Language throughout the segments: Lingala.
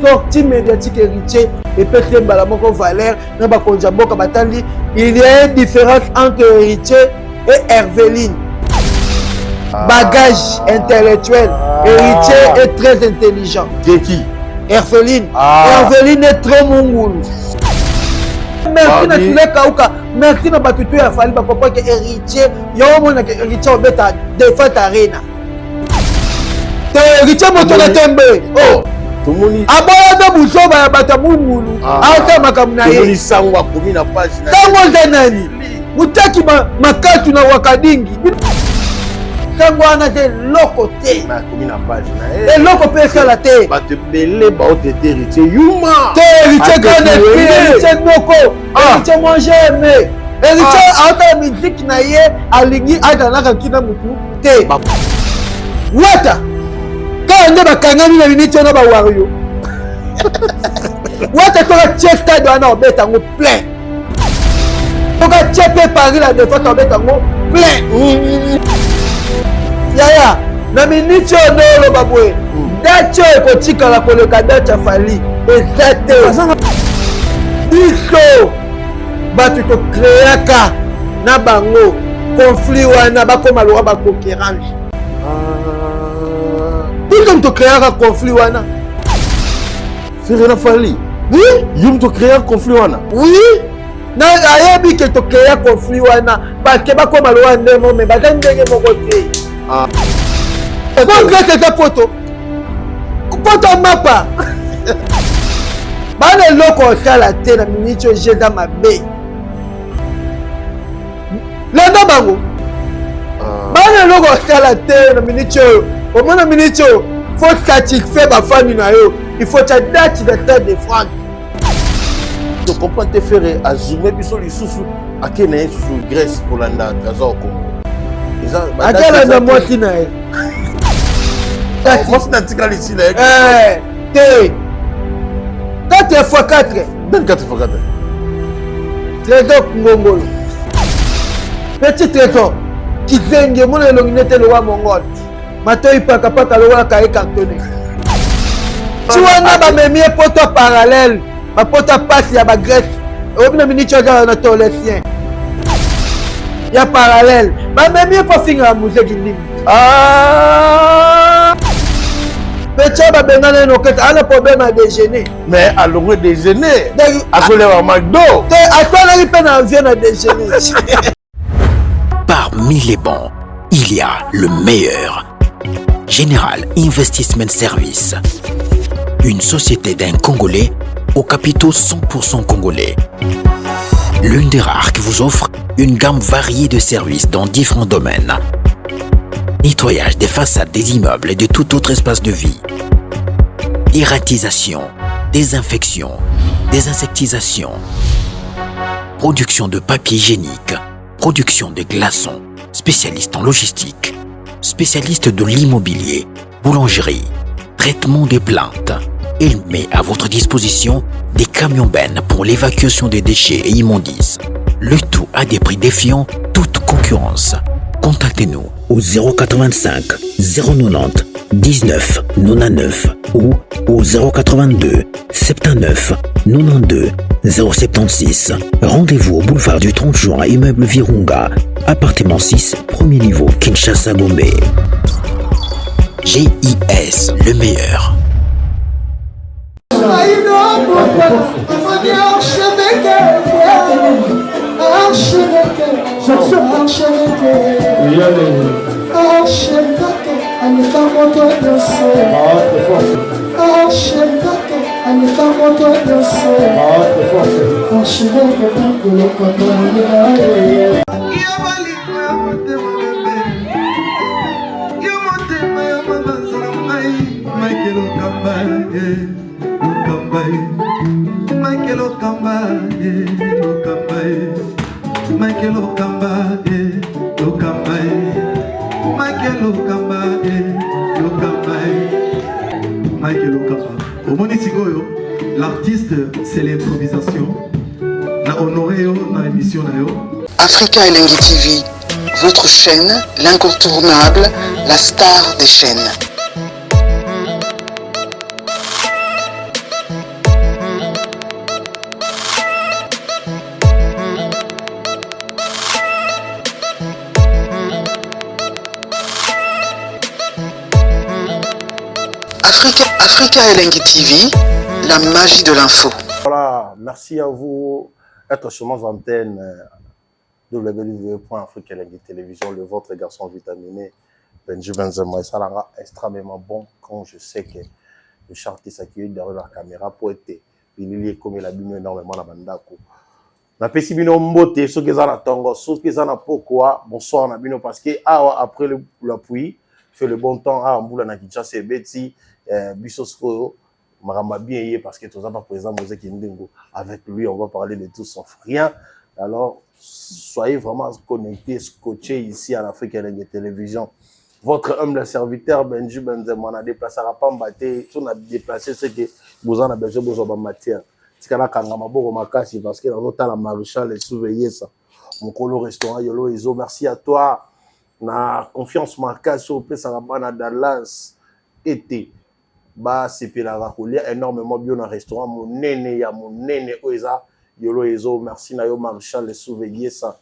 Sortie médiatique Héritier epesi ye mbala moko valeur na bakonzi ya mboka batali. Il y a une différence entre Héritier et Herveline. Bagage intellectuel. Héritier est très intelligent. Qui? Herveline. Herveline est trop mungulu. Merci na Tule Kauka, merci na bato to ya Fally bakomprendre que Héritier, yo omona que Héritier obeta Défense Arena. Te Héritier moto na tembe. Oh. Tomoni aboya nde buzoba ya bato ya mungulu. Aota makambo na ye. Tomoni sango akomi na page na. Sango eza nani? Mutaki makatu na wakadingi. Sango wana te eloko te. Akomi na page na ye. Eloko mpe esala te. Bato ebele baotete Héritier yuma. Te Héritier grand esprit, Héritier noko, Héritier moi j'aime. Héritier aotala musique na ye alingi azalaka kina mutu te. Wata kaka nde bakangami na miniti wana ba wario. Wata toka tie stade wana obeta yango plein. Toka tie mpe Paris la Défense obeta yango plein. Yaya na miniti oyo nde oloba boye date oyo ekotikala koleka date ya Fally eza te. Biso bato tokreaka na bango conflit wana bakoma loka bacoquerance. Biso tokreaka conflit wana. Ferre na Fally. Oui. Yo moto créa conflit wana. Oui. Na ayebi ke tokrea conflit wana bake bakoma loka ndenge me baza ndenge moko te. Bon grâce eza poto. Poto mapa. Bana eloko osala te na miniti oyo eza mabe. Landa bango. Bana eloko osala te na miniti oyo. Omona miniti oyo faut satisfaire bafani na yo. Il faut tia date na Stade de France. To comprendre te Ferre azume biso lisusu ake na ye susu Grèce kolanda Trésor Congo. Eza akelanda mwasi na ye. Mwasi na tikali si na ye. Te 4 fois 4. Ben 4 fois 4. Trésor Ngongolo. Petit Trésor. Kizengi omona elongi nete lowa mongol. Matoi pakapaka lokola kaye cartonné. Ti wana bamemi ye poto parallèle, bapoto ya pasi ya bagrèce. Oyebi na miniti aza na tolesien ya parallèle, bamemi ye mpo afingaka muzeki ndimi. Petia babengana ye nokete ana problème ya déjeuner. Mais alongwe déjeuner. Akolewa McDo. Te atwanaki mpe na avion na déjeuner. Parmi les bons, il y a le meilleur. General Investment Service. Une société d'un Congolais aux capitaux 100% congolais. L'une des rares qui vous offre une gamme variée de services dans différents domaines. Nettoyage des façades des immeubles et de tout autre espace de vie. Dératisation, désinfection, désinsectisation, production de papier hygiénique, production de glaçons, spécialiste en logistique, spécialiste de l'immobilier, boulangerie, traitement des plantes. Il met à votre disposition des camions bennes pour l'évacuation des déchets et immondices. Le tout à des prix défiant toute concurrence. Contactez-nous au 085 090 19 99 ou au 082 79 92 076. Rendez-vous au boulevard du 30 juin, immeuble Virunga, appartement 6, premier niveau, Kinshasa Gombe. GIS, le meilleur. Omoni sikoyo l'artiste c'est l'improvisation na honoré yo na émission na yo. Africa Elengi TV, votre chaîne, l'incontournable, la star des chaînes. Africa Elengi TV, la magie de l'info. Voilà, merci à vous. Être sur nos antennes www.africaelengi Télévision, le vôtre garçon vitaminé, Benji Benzema. Et ça sera extrêmement bon quand je sais que le chartiste qui est derrière la caméra pour être bilili ekomela bino énormément na bandako. Napesi bino mbote soki eza na ntongo, soki eza na pokwa, bonsoir na bino, parce que awa après la pluie fait le bon temps. Awa mbula na Kinshasa ebeti biso sikoyo makambo ya bien ye, parce que toza pa président Mozeki Ndingo. Avec lui, on va parler de tout sauf rien. Alors soyez vraiment connectés, scotchés ici à l'Afrique Elengi Télévision. Votre humble serviteur Benji Benzema na déplacera pamba te. So na déplacé, c'est que boza na besoin bozwa bamatière. Tikala kanga maboko makasi, parce que nazotala Maréchal Esouveyesa, mokolo restaurant Yolo Ezo. Merci à toi na confiance makasi oyo opesaka bana Dallas ete basepelaka kolia énormément bio na restaurant monene ya monene oyo eza Yolo Ezo. Merci na yo, Maréchal Esouveyesa,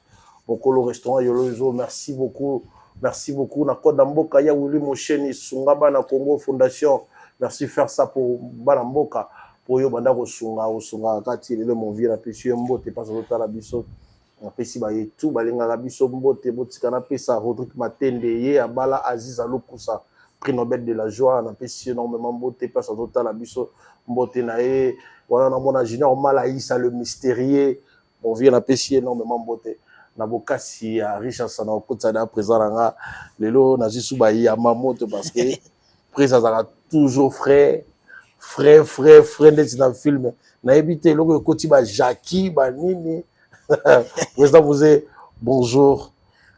mokolo restaurant Yolo Ezo. Merci beaucoup, merci beaucoup. Na code ya mboka ya Willi Mosheni, Sunga Bana Congo Fondation, merci. Faire ça pour bana mboka, po oyo banda kosunga, kosungaka kati lelo. Mon vieux, napesi yo mbote mpasi azotala biso. Napesi baye tu balingaka biso mbote. Botika napesa Rodrigue Matende, ye abala Aziz Alukusa, prix Nobel de la joie. Napesi énormément mbote place azotala biso, mbote na ye wana. Namona Junior Malaisa, le mystérieux, mon vieux, napesi énormément mbote na bokasi ya Richard. Na okotisa na présent na nga lelo, nazwi su bayama moto, parce que prise azalaka toujours frais, frais, frais, frais ndeti na film. Nayebi te eloko ekoti bajaki banini. Président Mose, bonjour.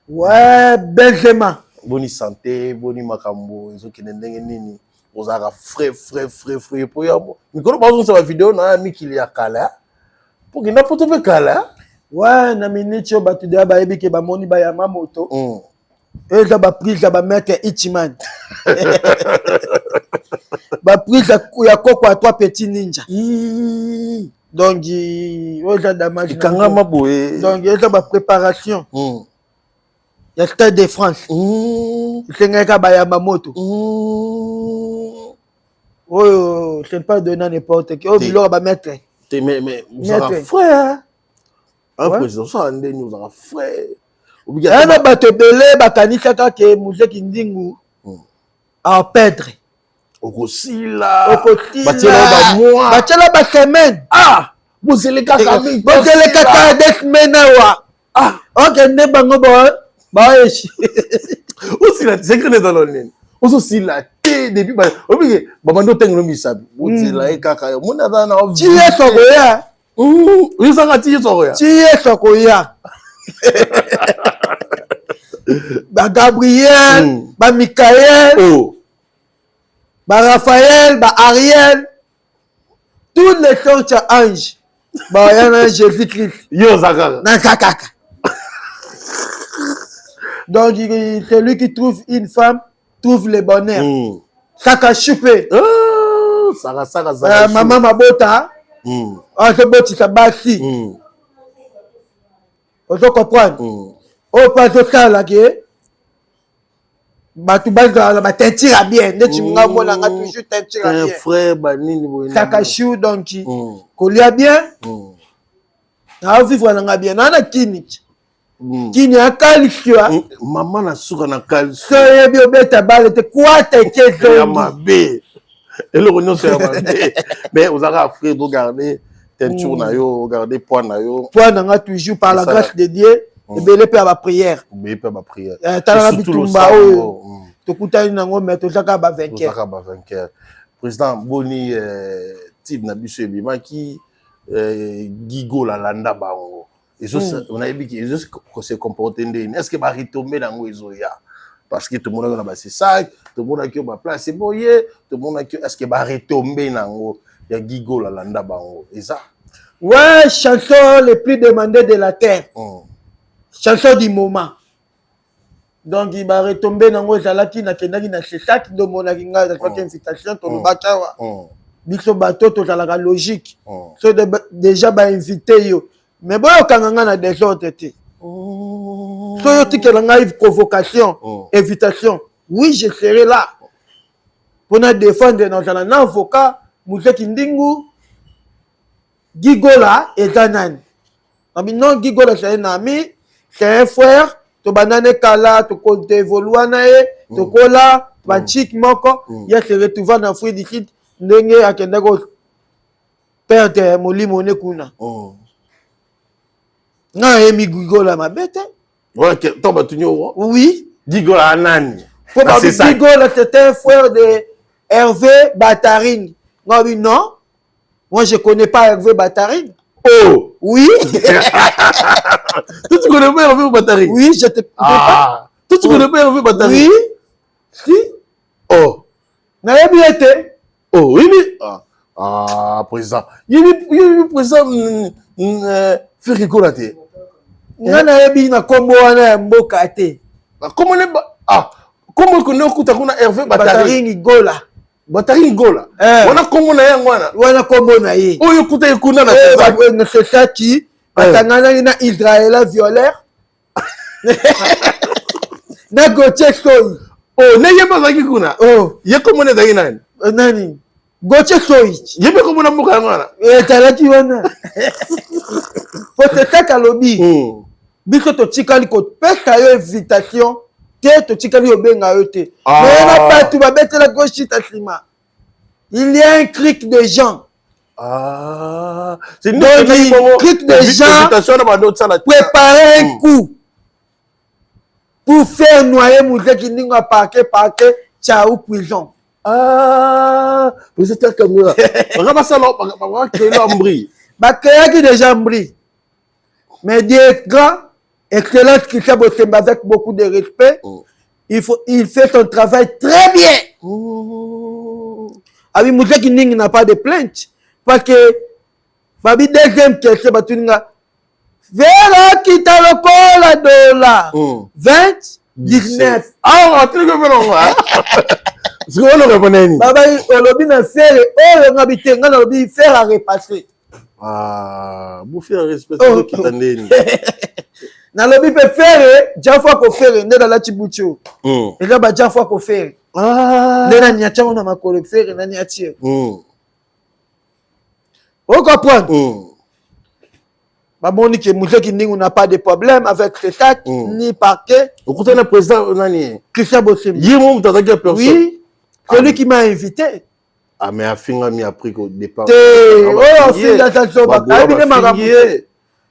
Ouais, Benzema. Boni santé? Boni makambo ezokende ndenge nini? Ozalaka frais, frais, frais, frais. Po ya mikolo bazongisa bavideo na ya mikili ya kala, po kenda poto mpe kala. Ouais, na miniti oyo bato deya bayebi ke bamoni bayama moto. Oyo eza baprise ya bamaître Ichiman, baprise ya koko ya trois petits ninja. Donc oyo eza damage. Ekangama boye. Donc eza bapréparation ya Stade de France. Esengaki kaka bayamba moto. Oyo ce n'est pas donné à n'importe qui. Oyo biloko ya bamaître. Te, mais ozalaka frais, un président osala ndeni, ozalaka frais. Eya na bato ebele bakanisaka ke Muzeki Ndingu aperdre. Okosila. Okosila, batiela basemaine. Ah, bozele kaka. Bozele kaka 2 semaines awa. Ah, okende bango baeshi. Osila, secret ezala nini? Ozosila te depuis obike babandi otengelo misapi, bozela ye kaka, omoni aza na Ti Yesu akoya. Oyosanga ti Yesu akoya. Ti Yesu akoya, baGabriel, baMikael, baRaphaël, baAriel, toutes les sortes ya ange baya na Jésus Christ. Yo oza kaka. Naza kaka. Donc celui qui trouve une femme trouve le bonheur. Saka chupe. Saka saka saka. Mama mabota azobotisa basi. Ozo comprendre? Oyo mpe azosala ke bato bazala na bateinture ya bien ndeti nga omonanga toujours teinture ya bien. Frère, banini boye. Saka chou. Donc kolia bien, naovivre nanga bien, naa na kini kini ya calcio. Mama na suka na calcio. So oyebi obeta bale te, kwata eke. Ya ezongi. Mabe, eloko nyonso ya mabe, mais ozalaka frais, ogarde teinture na yo, ogarde poids na yo. Poids nanga toujours, par la grâce de Dieu, ebele mpe ya baprière. Ebele mpe ya baprière. Talaka bitumba oyo tokutani nango, mais toza kaka bavainqueur. Tozaka bavainqueur. Président, boni type na biso ebimaki, Gigola alanda bango, nayebi ki ezose comporte ndeni? Est ce que baretombées nango ezoya? Parce que tomonaki na basesak, tomonaki yo baplace boye, tomonaki. Est ce que baretombées nango ya Gigola alanda bango eza? Ouais, chanson les plus demandées de la terre, chanson du moment. Donc baretombées nango ezalaki, nakendaki na sesak nde omonaki ngai, nazwaki invitation. Tolobaki awa, biso bato tozalaka logique. So déjà bainvite yo, mais boyokanga ngai na désordre te. So yo tikela ngai convocation, invitation, oui, je serai là. Mpo na défendre, nazala na avocat Mzee Kindingu. Gigola eza nani? Abi non, Gigola c'est un ami, c'est un frère, tobandani kala, tokoévolua na ye, tokola bachik moko. Ye se retrouva na Afrique du Sud, ndenge akendaki perdre molimo ne kuna. Nga nayemi Gigola mabe te. To bato nyonso. Oui. Gigola nani? Po babi Gigola, c'est un frère de Hervé Batarine. Nga bi non, moi je connais pas Hervé Batarine. Oh. Oui. Toi, tu connais pas Hervé Batarine? Oui, je te Ah. Toi, tu connais pas Hervé Batarine? Oui. Si. Oh. Nayebi ete. Oh, oui, mais. Ah, ah président. Il président Ferre Gola te. Nga nayebi na kombo wana ya mboka te. Kombo ne ah kombo ko ne okuta kuna Hervé Batarine Gola. Batarine Gola. Wana kombo na yango wana. Wana kombo na ye. Oyo kuta ye kuna na na Sesaki batanganaki na Israël violeur na Gauthier Soyi. Oh, ne ye bazalaki kuna. Oh. Ye kombo na ezalaki nani? Nani? Gauthier Soyi. Ye mpe kombo na mboka yango wana. Ezalaki wana. Po Sesaki alobi biso totikali kopesa yo invitation te, totikali kobenga yo te. Mais na bato babetelaki yo shita nsima. Il y a un clic de gens. Ah, c'est donc clic de gens préparer un coup pour faire noyer Mzee Kindingu à parquet, parquet, ciao, prison. Ah, président Kamura. Baka basala baka créer ambri. Bakréaki déjà ambri. Mais Dieu est grand, excellence Christian Bosembe avec beaucoup de respect. Il fait son travail très bien. Abi Mzee Kindingu n'a pas de plainte parce que babi deuxième question batuninga Vera kita lokola dola 20 19. Ah, atili ko fela ngwa. Siko ono répondre nini? Baba olobi na Ferre oyo nga bi te, nga nalobi faire à repasser. Ah, bu faire respecter oh. Kita ndeni. Nalobi mpe Ferre jafa ko Ferre nde nalati buti oyo. Eza ba jafa ko Ferre. Ah. Nde naniati yango na makolo Ferre naniati yo. Ocomprendre? Bamoni ke Mzee Kindingu n'a pas de problème avec Cessac, ni parquet. Okutana président nani? Christian Bosembe. Ye mo moto azalaki ya personne. Oui, c'est lui qui m'a invité. Ah, mais afingami après au départ. Te, oyo afinga ata zoba, ayebi nde makambo.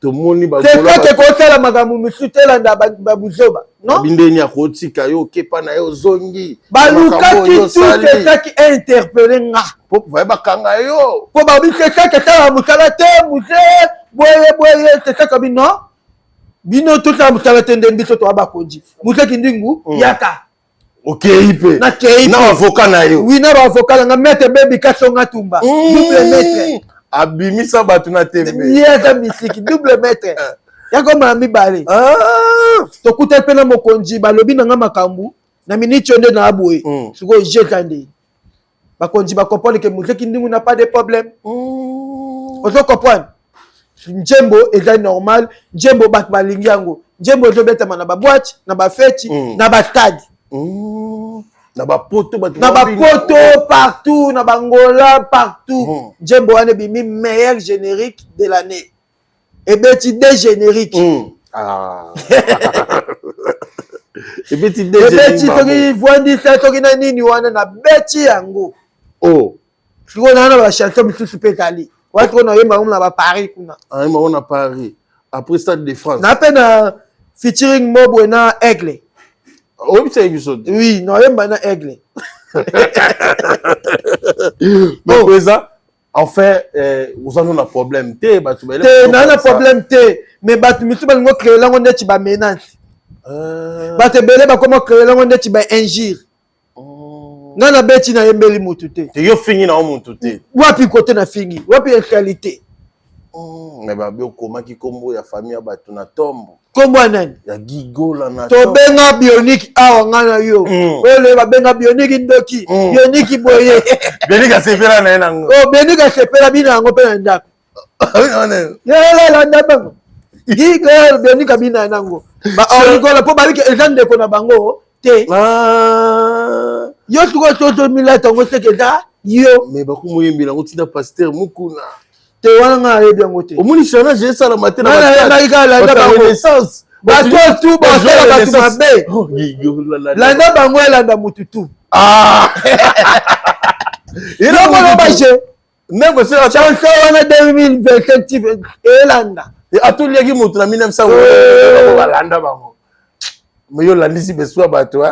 Tomoni Cessac ekosala makambo misusu te, elanda babuzoba. Non? Bindeni akotika yo okepa na ye ozongi. Balukaki tout Cessac interpellé nga. Po vaye bakanga yo. Po babi Cessac esala mosala te, muse boye boye, Cessac abi non. Bino tosala mosala te nde biso toya bakonzi. Mzee Kindingu yaka. Okei mpe. Nakei na avocat na yo. Oui, na ba avocat na nga, maître Baby Kasonga Tumba. Double maître. Abimisa bato na tembe. Ye aza misiki, double maître. Yako mala mibale. Tokutani mpe na mokonzi, balobi na nga makambo na miniti oyo nde na boye. Sikoyo jeta nde. Bakonzi ba comprendre que Mzee Kindingu n'a pas de problème. Ozo comprendre? Njembo eza normal, njembo bato balingi yango. Njembo ezobetama na ba boîte, na ba feti, na ba stade. Na ba poto bato na ba poto partout, na bangola partout. Njembo wana ebimi meilleur générique de l'année. Ebeti deux génériques. Ah. Ebeti deux ebeti soki vwandisa soki na nini wana na beti yango. Oh. Sikoyo na ba chanson misusu mpe ezali. Wana sikoyo nayemba yango na ba Paris kuna. Ayemba yango na Paris. Après Stade de France. Na mpe na featuring mobwe na Aigle. Oyebisa ye biso te. Oui, nayemba na Aigle. Mais président, enfin, oza no na problème te, bato te, na na problème te, mais bato misusu balingi ocréer yango ndeti ba menace. Bato ebele bakoma ocréer yango ndeti ba injure. Nga na beti nayembeli mutu te. Te yo fingi na yo mutu te. Wapi kote na fingi? Wapi réalité? Mais babi okomaki kombo ya famille ya bato na tombo. Kombo ya nani? Ya Gigola na Tobenga Bionique awa nga na yo. Oyo babenga Bionique ndoki, Bionique boye. Bionique asepela na ye nango. Oh, Bionique asepela bino yango mpe na ndako. Landa bango. Gigola Bionique abina nango. Ba Gigola po babiki eza ndeko na bango te. Yo sikoyo tozomilata yango seke eza yo. Mais bakomoyembela yango ntina pasteur Mukuna. Te, wana ngai nayebi yango te. Omoni challenge esalama te. Ngai nayebaki kaka landa bango. Renaissance. Bato tu basala bato mabe, landa bango, elanda mutu tu. Eloko loba je Ndenge osala chanson wana 2025 elanda. Atoliaki moto na 1900, balanda bango. Mais yo olandisi besu ya bato.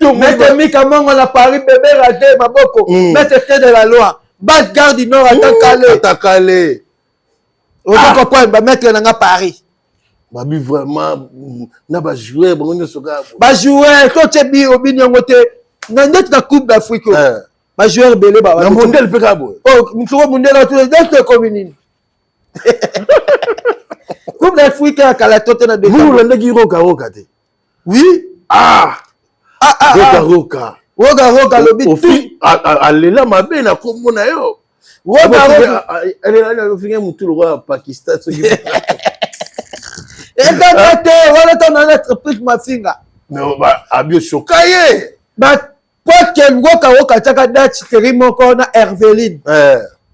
Maître Mika Mongo na Paris, bébé raté maboko. Maître T de la loi, base gare du Nord, atakale. Atakale. Ozo comprendre, bamaître nanga Paris. Babi vraiment na bajoueur bango nyonso kaka. Bajoueur to tie bi obini yango te na ndeti na Coupe d'Afrique oyo. Bajoueur ebele. Na mondele mpe kaka boye. Soko mondele atuso ekomi nini? Coupe d'Afrique ya kala to te na Mungu olandaki Roka Roka te? Oui. Ah. Ah, ah, Roka ah. Roka. Roka Roka alobi tu alela mabe na kombo na yo. Roka Roka. Ofinga motu lokola Pakistan soki. Ezanga te wana ntango na entreprise mafinga. Abi oshoka ye. Quoique Roka Roka atiaka date seri moko na Herveline,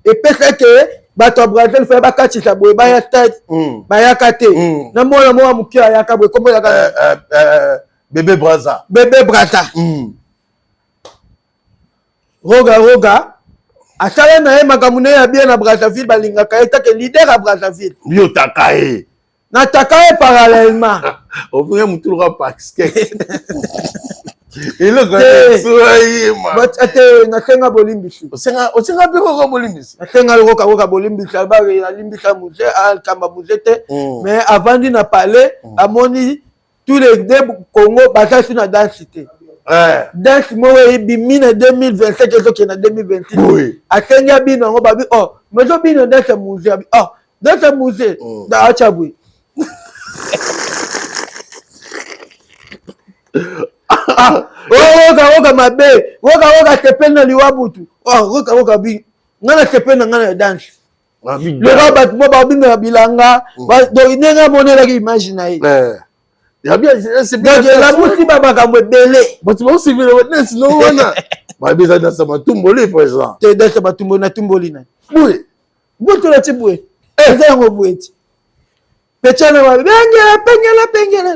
epesaki bato ya Brazil fe bakatisa boye, baya stade, bayaka te. Na mwana moko ya moke ayaka boye, kombo yaka Bébé Braza. Bébé Braza. Roga Roga asala na ye makambo na ye ya bien na Brazzaville, balingaka ye take leader ya Brazzaville. Yo taka ye. Nataka ye parallèlement. Ofinga motu lokola Pakistan, eloko te. Nasenga bolimbisi. Osenga mpe koko bolimbisi. Nasenga Roka Roka bolimbisi. Alimbisa muse, akamba muse te, mais avandi na palais, amoni tous les deux Congo baza su na danse te. Danse moko ebimi na 2027, ezokende na 2026. Asengi abino yango, babi oh, mais ozobino danse ya muse. Abi oh, danse ya muse atya boye. Roka Roka mabe, Roka Roka sepeli na liwa butu. Roka Roka bi ngai na sepeli na ngai na danse loka, bato mo babimela bilanga. Donc ndenge amonelaki image na ye, donc elamusi ba makambo ebele. Bato baosepela danse no wana, babi eza danse matumboli, président. Te, danse matumboli natumboli nani? Boye. Botola ti boye, eza yango boye ti pechana ba pengela pengela pengela.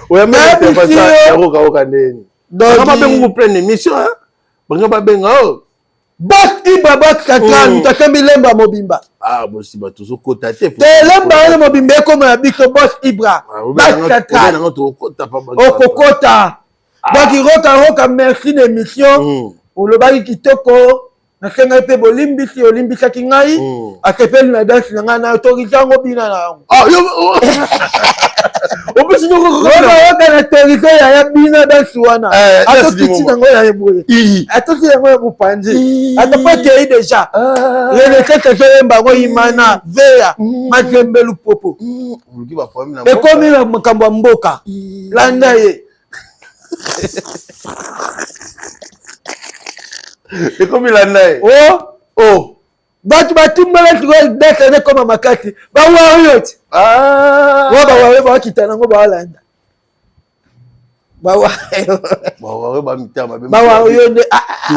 Oyambaoka ndeni babenga pleine émission, banga babenga o. Bak Ibra, bak central, moto asembi lemba mobimba. Ah, bosi bato ozokota te. Te, lemba wana mobimba ekoma ya biso. Bos Ibra, bak central, okokota. Donc Roka Roka, merci na émission, olobaki kitoko. Nasengaki mpe bolimbisi, olimbisaki ngai. Asepeli na danse na ngai, na autorise yango, bina na yango. Oka na autorise yaya, bina danse wana. Atokiti nango ya boye, atoki yango ya mopanzi, ata po ekei déjà renaissance, ezoyemba yango imana veya Mazembe Lupopo, ekomi na makambo ya mboka. Landa ye. Ekomi landa ye. O o. Bato batumbela sikoyo danse wana ekoma makasi, bawario ti wa bawario bakita nango, bawalanda. Bawario nde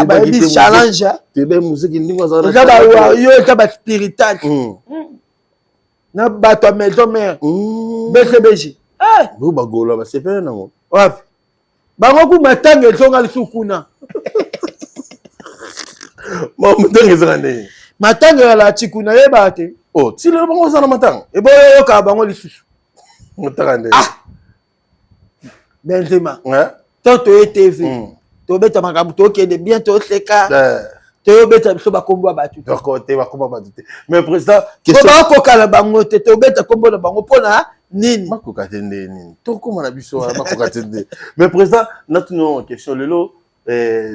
bayebi challenge. Tebe muziki ndingo azala. Eza bawario, eza baspiritage na bato ya Maison Mère, BCBG. Bo bagola basepela nango. Wapi bango ku matanga ezonga lisusu kuna. Matanga ezonga ndenge? Matanga ya lati kuna, yebaka te. Oh, ti lelo bango baza na matanga? Eboyo oyokaka bango lisusu. Matanga ndenge? Ah, Benzema, to toye TV, tobeta makambo, tokende bien, toseka, toyobeta biso bakombo ya bato. Te, bakombo ya bato te, mais président. Bakokala bango te, tobeta kombo na bango mpona nini? Bakoka te nde nini? Tokóma na biso wana, bakoka te nde. Mais président, natuna question. Lelo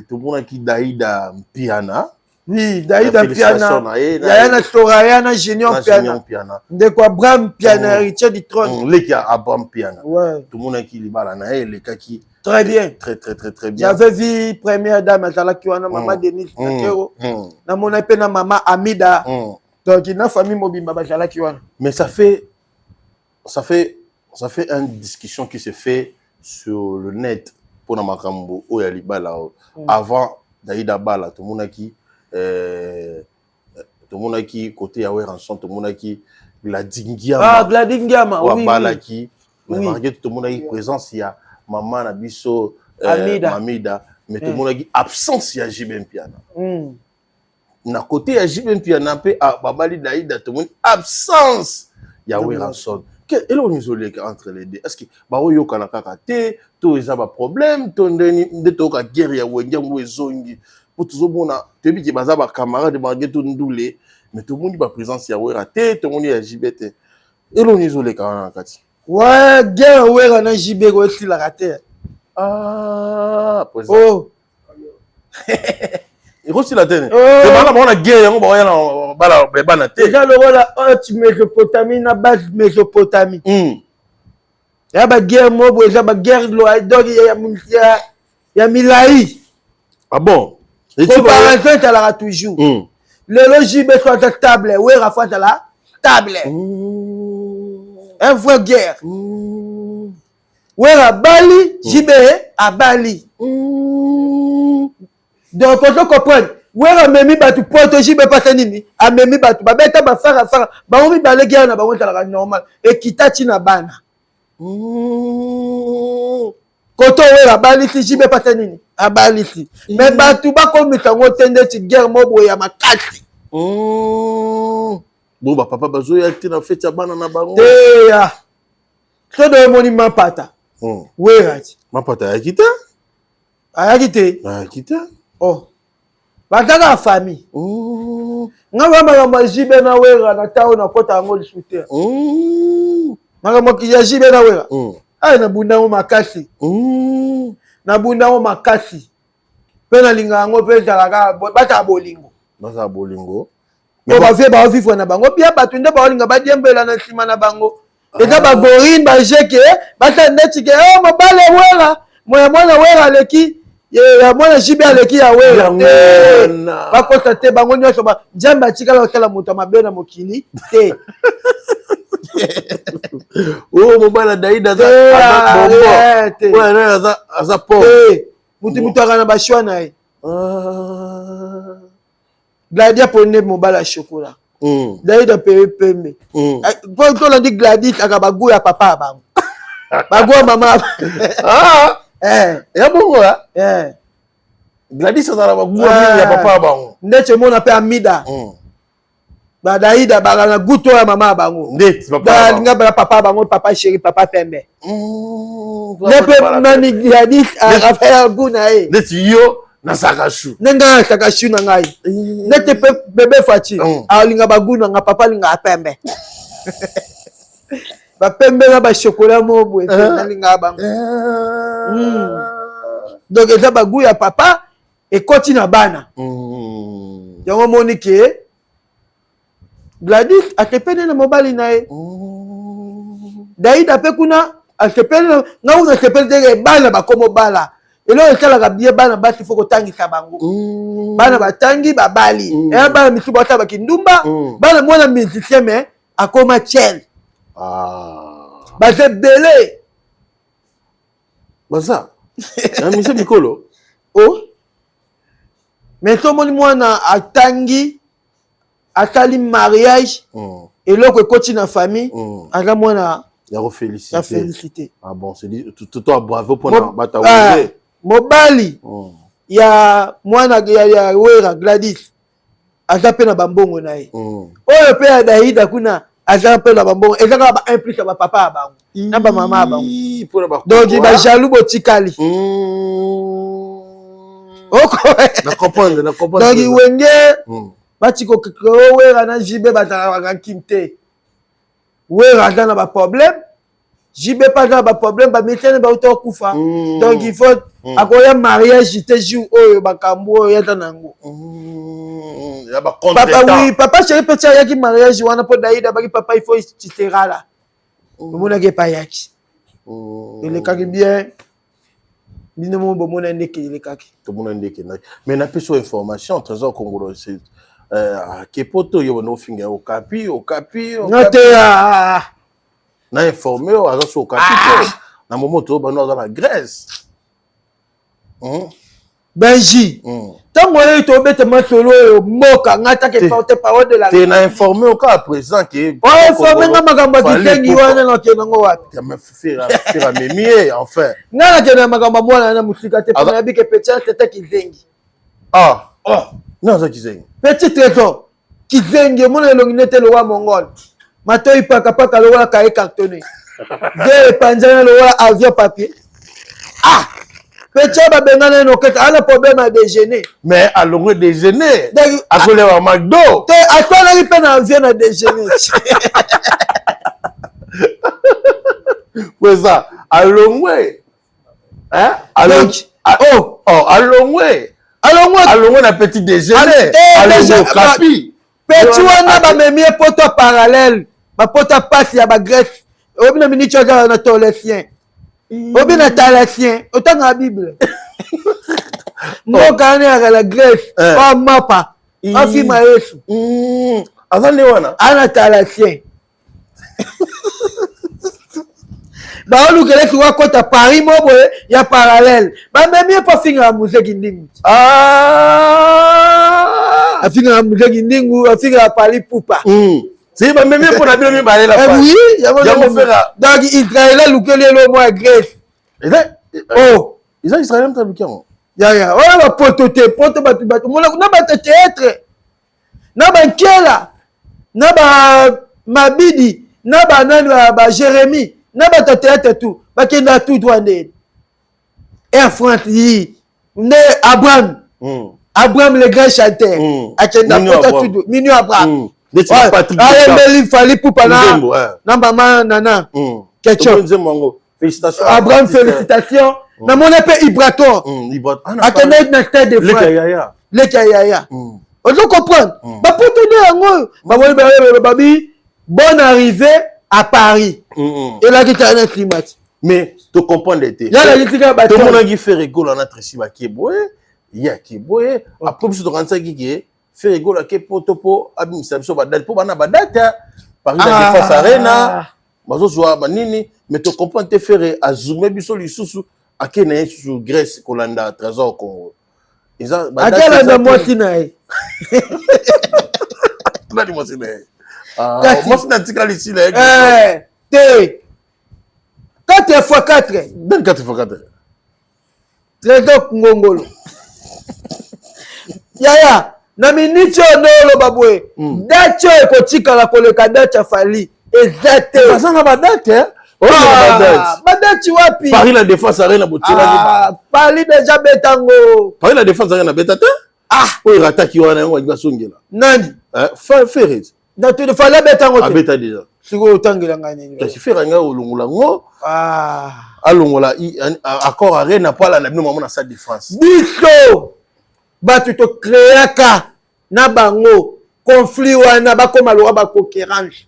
tomonaki Daida Mpiana. Oui, Daida Mpiana, yaya na Soraya na Junior Mpiana, ndeko Abraham Mpiana, héritier du trône. Leki ya Abraham Mpiana. Tomonaki libala na ye elekaki. Très bien. Très très très très bien. J'avais vu première dame azalaki wana, mama Denise Nakero. Namona mpe na mama Amida. Donc na famille mobimba bazalaki wana. Mais ça fait Ça fait une discussion qui se fait sur le net mpona makambo oyo ya libala oyo. Avant Daida bala, tomonaki tomonaki côté ya Werrason, tomonaki Gladi Ngiama. Ah, Gladi Ngiama. Oyo abalaki, mais malgré tout tomonaki présence ya mama na biso Amida. Mamida, mais tomonaki absence ya JB Mpiana. Na côté ya JB Mpiana mpe, babali Daida, tomoni absence ya Werrason. Eloko nini ezoleka entre les deux? Est ce que baoyokana kaka te, to eza baproblème, to ndeni nde toyoka guerre ya Wenge yango ezongi? Po tozomona, toyebi ke baza bacamarade malgré to ndule, mais tomoni baprésence ya Wera te, tomoni ya JB te. Eloko nini ezoleka wana na kati? Ouais, guerre Wera na JB ekoesilaka te. Ah, président. Oh. Ekosila te ne? Oh. Bana bango na guerre yango, baoya na bala bana te. Eza lokola Haute Mésopotamie na Basse Mésopotamie. Ya baguerre moko boye, eza baguerre donc ya milai. Ah bon? Comparaison ezalaka toujours. Lelo JB so aza table, Wera fo azala table. Un vrai guerre. Wera abali, JB abali. Donc ozo comprendre, Wera amemi bato poto, JB pasa nini, amemi bato babeta bafarafara. Bango mibale, guerre na bango ezalaka normal, ekita ntina bana. Koto Wera abalisi, JB pasa nini, abalisi. Mais bato bakomisa yango te ndeti guerre mo boye ya makasi. Bo bapapa bazoya te na feti ya bana na bango? Teya todo omoni mapata. Wera ti. Mapata ayaki te. Ayaki te. Ayaki te. Oh, bataka ya famille. Nga ba makambo ya JB na Wera na ntango nakota yango lisusu te. Makambo ya JB na Wera, ay, nabunda yango makasi. Nabunda yango makasi mpe nalinga yango mpe ezalaka bataka bolingo. Bazala bolingo. Po bavie baovivre na bango bien, bato nde baolinga badiembela na nsima na bango. Eza bagorine bajeke basala ndeti ke o mobali Wera, ya mwana Wera aleki ya mwana JB, aleki ya Wera te. Bakosa te, bango nyonso Nzambe atikala kosala moto ya mabe na mokili te. Oyo mobali ya Daida aza bonbon, oyo aza po mutu mutu aka na bachoix na ye. Gladia pone mobali ya chocolat, Daida pe pembe. Po tolandi Gladys aka bagu ya papa ya bango, bagu ya mama. Ya bongo ya Gladys azala bagu mingi ya papa ya bango. Ndeti omona mpe Amida, badaida baka na goût oyo ya mama ya bango. Ndeti papa. Alinga bala papa ya bango, papa chéri, papa pembe. Nde mpe nani, Gladys akape ya goût na ye. Ndeti yo nasaka chou. Nde ngai nasaka chou na ngai. Ndeti mpe bebe Faci alinga bagoût na nga, papa alingaka pembe, bapembe na bachocolat moko boye, nalingaka bango. Donc eza bagoût ya papa ekoti na bana. Yango omoni ke Gladys asepeli na mobali na ye, Daida mpe kuna asepeli. Nga kuna asepeli teke bana bakoma obala. Eloko esalaka bien, bana basi fo kotangisa bango. Bana batangi, babali. Eya bana misusu basala bakindumba. Bana mwana musicien mais akoma tiel. Baza ebele. Baza na mise mikolo. Oh, mais tomoni mwana atangi, asali mariage, eloko ekoti na famille, aza mwana. Ya ya félicité. Félicité. Ah bon, c'est dit tout, bravo mpona bata. Mobali ya mwana ya Wera, Gladys, aza mpe na bambongo na ye. Oyo mpe ya Daida kuna aza mpe na bambongo. Eza kaka ba implice ya bapapa ya bango na bamama ya bango. Donc bajaloux botikali. Donc Wenge batika Wera na JB bazalaka nkimi te. Wera aza na baproblème, JB mpe aza na baproblème, bamesene bauta kokufa. Donc il faut akoya mariage te jour oyo makambo oyo aza na yango. Papa, oui, papa chéri mpe ti ayaki mariage wana mpo Daida baki papa, il faut tu seras là. Omonaki epai ayaki, elekaki bien. Bino mo bomona ndeke elekaki. Tomona ndeke ekendaki, mais napesi yo information, Trésor Congolo ake poto. Yo bana ofinga Okapi, Okapi. Nga te. Na informé oyo aza so okapi te. Ah! Na momo to bano aza na Grèce. Benji. Ntango oyo tobeta masolo oyo mboka nga take porte parole de la te na informé oka à présent ke oinforme nga makambo ya kizengi wana nakende yango wapi? Fira amemi ye enfin. Nga nakende na makambo ya mwana na mosika te mpo nayebi ke petit tete kizengi. Ah oh non, aza kizengi. Petit Trésor kizengi, omona elongi nete lokola mongol, matoi pakapaka lokola kaye cartonné, de epanzana lokola avion papier. Ah, petit oyo babengana ye nokete ana problème ya déjeuner. Mais alongwe déjeuner, azolewa McDo. Te, atwanaki mpe na avion na déjeuner. Kweza alongwe. Hein? Donc, oh, oh, alongwe. Alongwe. Alongwe na petit déjeuner. Alongwe okapi. Petit wana bamemi ye poto parallèle, bapota pasi ya bagrèce. Oyebi na miniti oyo na tolesien, oyebi na talasien, otanga Bible, mboka wana yaka na Grèce, oyo mapa afima Yesu. Aza nde wana. Ana talasien, baolukela eki wakota Paris mo boye ya parallèle, bamemi ye mpo afingaka Muzeki Ndingu. Afingaka Muzeki Ndingu, afingaka Pali Pupa. Si bamemi ye mpo na bino mibale la. Oui, yango Fera. Donc Israel alukeli ye lo mwa ya Grèce. Eza oh eza Israel moto aluki yango. Yaya wana bapoto te, poto bato bato mona na bato théâtre na bankela na ba mabidi na banani ba Jérémie na bato ya théâtre tout bakenda tout droit nde Air France yi nde Abraham. Abraham le grand chanteur. Akenda pota tout Mignon Abraham. Ayembeli Fally Pupa na mama Nana Ketchup. Félicitations. Abraham, félicitations. Namoni mpe Ibrator akende na Stade de France, leki ya yaya. Ozo comprendre, bapoto nde yango oyo bamoni babi bonne arrivée à Paris, elaki tala na nsima ti. Mais tocomprendre te. Yalaki tika. Tomonaki Ferre Gola na Tracy bakie boye, ye ake boye. Après biso tokanisaki ke Ferre Gola ake poto mpo abimisa biso badate, mpo bana badate Paris na Défense Arena bazozwa banini. Mais tocomprendre te, Ferre azume biso lisusu, ake na ye susu Grèce kolanda Trésor Congo. Eza akelanda mwasi na ye. Nani mwasi na ye? Mwasi na tikali sila ye. Te, 4 fois 4. Ben 4 fois 4. Trésor Ngongolo, yaya, na miniti oyo nde oloba boye, date oyo ekotikala koleka date ya Fally eza te. Baza na badate. Badate wapi? Paris la Défense Arena botielaki. Paris déjà betango. Paris la Défense Arena beta te. Ah, oyo erataki wana, yango balingi basongela. Nani? Ferre. Fally abetango te. Abeta déjà. Sikoyo otangela ngai nini? Kasi Ferre ngai olongola ngo, alongola Accor Arena po alanda bino mamo na Stade de France. Biso bato tocréaka na bango conflit wana, bakóma loka baconcurrence.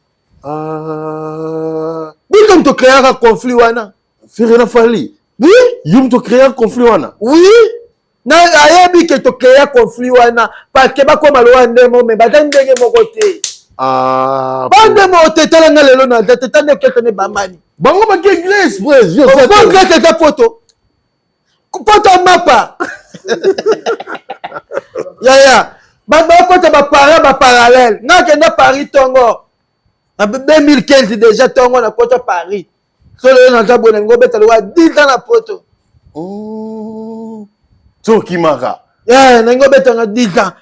Biso moto tocréaka conflit wana. Ferre na Fally? Oui. Yo moto créa conflit wana? Oui, na ayebi ke tocréa conflit wana parce que bakóma loka ndenge, me baza ndenge moko te. Bande moko te. Tala nga lelo naza te, tande oketane bambani. Bango bake Grèce, prese. Bon, Grèce eza poto, poto mapa yaya. Bato bakota bapara baparallèle. Nga akenda Paris ntongo na 2015 déjà, ntongo nakota Paris. So lelo naza boye, nalingi obeta lokola 10 ans na poto. So okimaka. Nalingi obetanga 10 ans.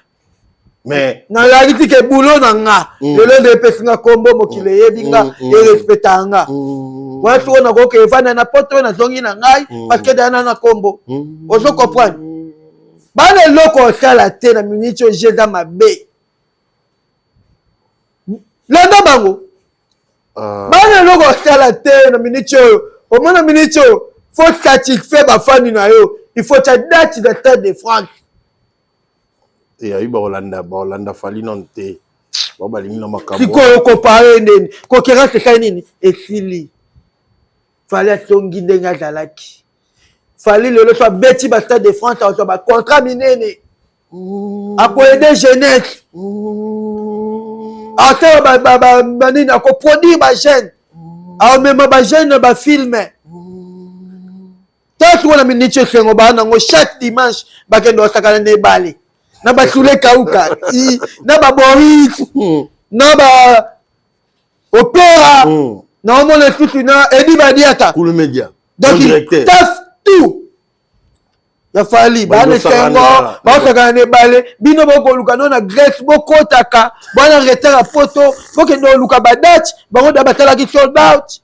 Mais nalaki tika ebulo na nga. Lelo nde epesi nga kombo, mokili eyebi nga, erespectaka nga. Wana sikoyo nakoki evanda na poto oyo nazongi na ngai parce que dana na kombo. Ozo comprendre, bana eloko osala te na miniti oyo eza mabe. Landa bango, bana eloko osala te na miniti oyo. Omona miniti oyo faut satisfaire bafani na yo, il faut tia date na Stade de France. Te, ayi bakolanda, bakolanda Fally nano te, bao balingi na makambo. Sikoyo compare ndeni concurrence esali nini? Esili. Fally asongi ndenge azalaki. Fally lelo so abeti ba Stade de France, azwa bacontrat minene, akoaider jeunesse, asala banini, akoproduire bajeune. Aomema bajeune na bafilme. Tala sikoyo na miniti esengo baa nango chaque dimanche bakende kosakana na ebale na basule kauka na baboris na ba opera na omona lisusu na edi badiata Kulu Media. Donc taf tout ya fali bana esengo baosakana na ebale. Bino bokoluka no na Grèce, bokotaka bwana retard ya poto, bokende koluka badate bango da basalaki sold out.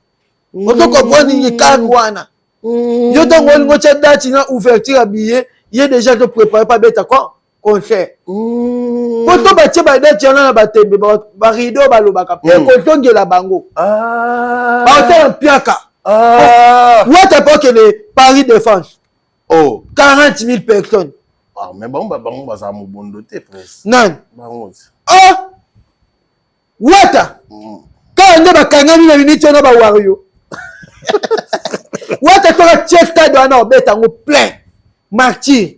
Ozo comprendre nini kaka wana? Yo ntango olingo otya date na ouverture ya billet, ye déjà azo prépare mpo abeta concert. Po to batie badate wana na batembe, barideau balobaka mpe kozongela bango, baosala mpiaka. Wata mpo okende Paris Défense. Oh. 40 000 personnes. Ah, mais bango bazala mobondo te, presque. Nani? Bango. Oh! Wata! Kaka nde bakangami na miniti wana bawario. Wata soki atie stade wana, obeta yango plein martyr.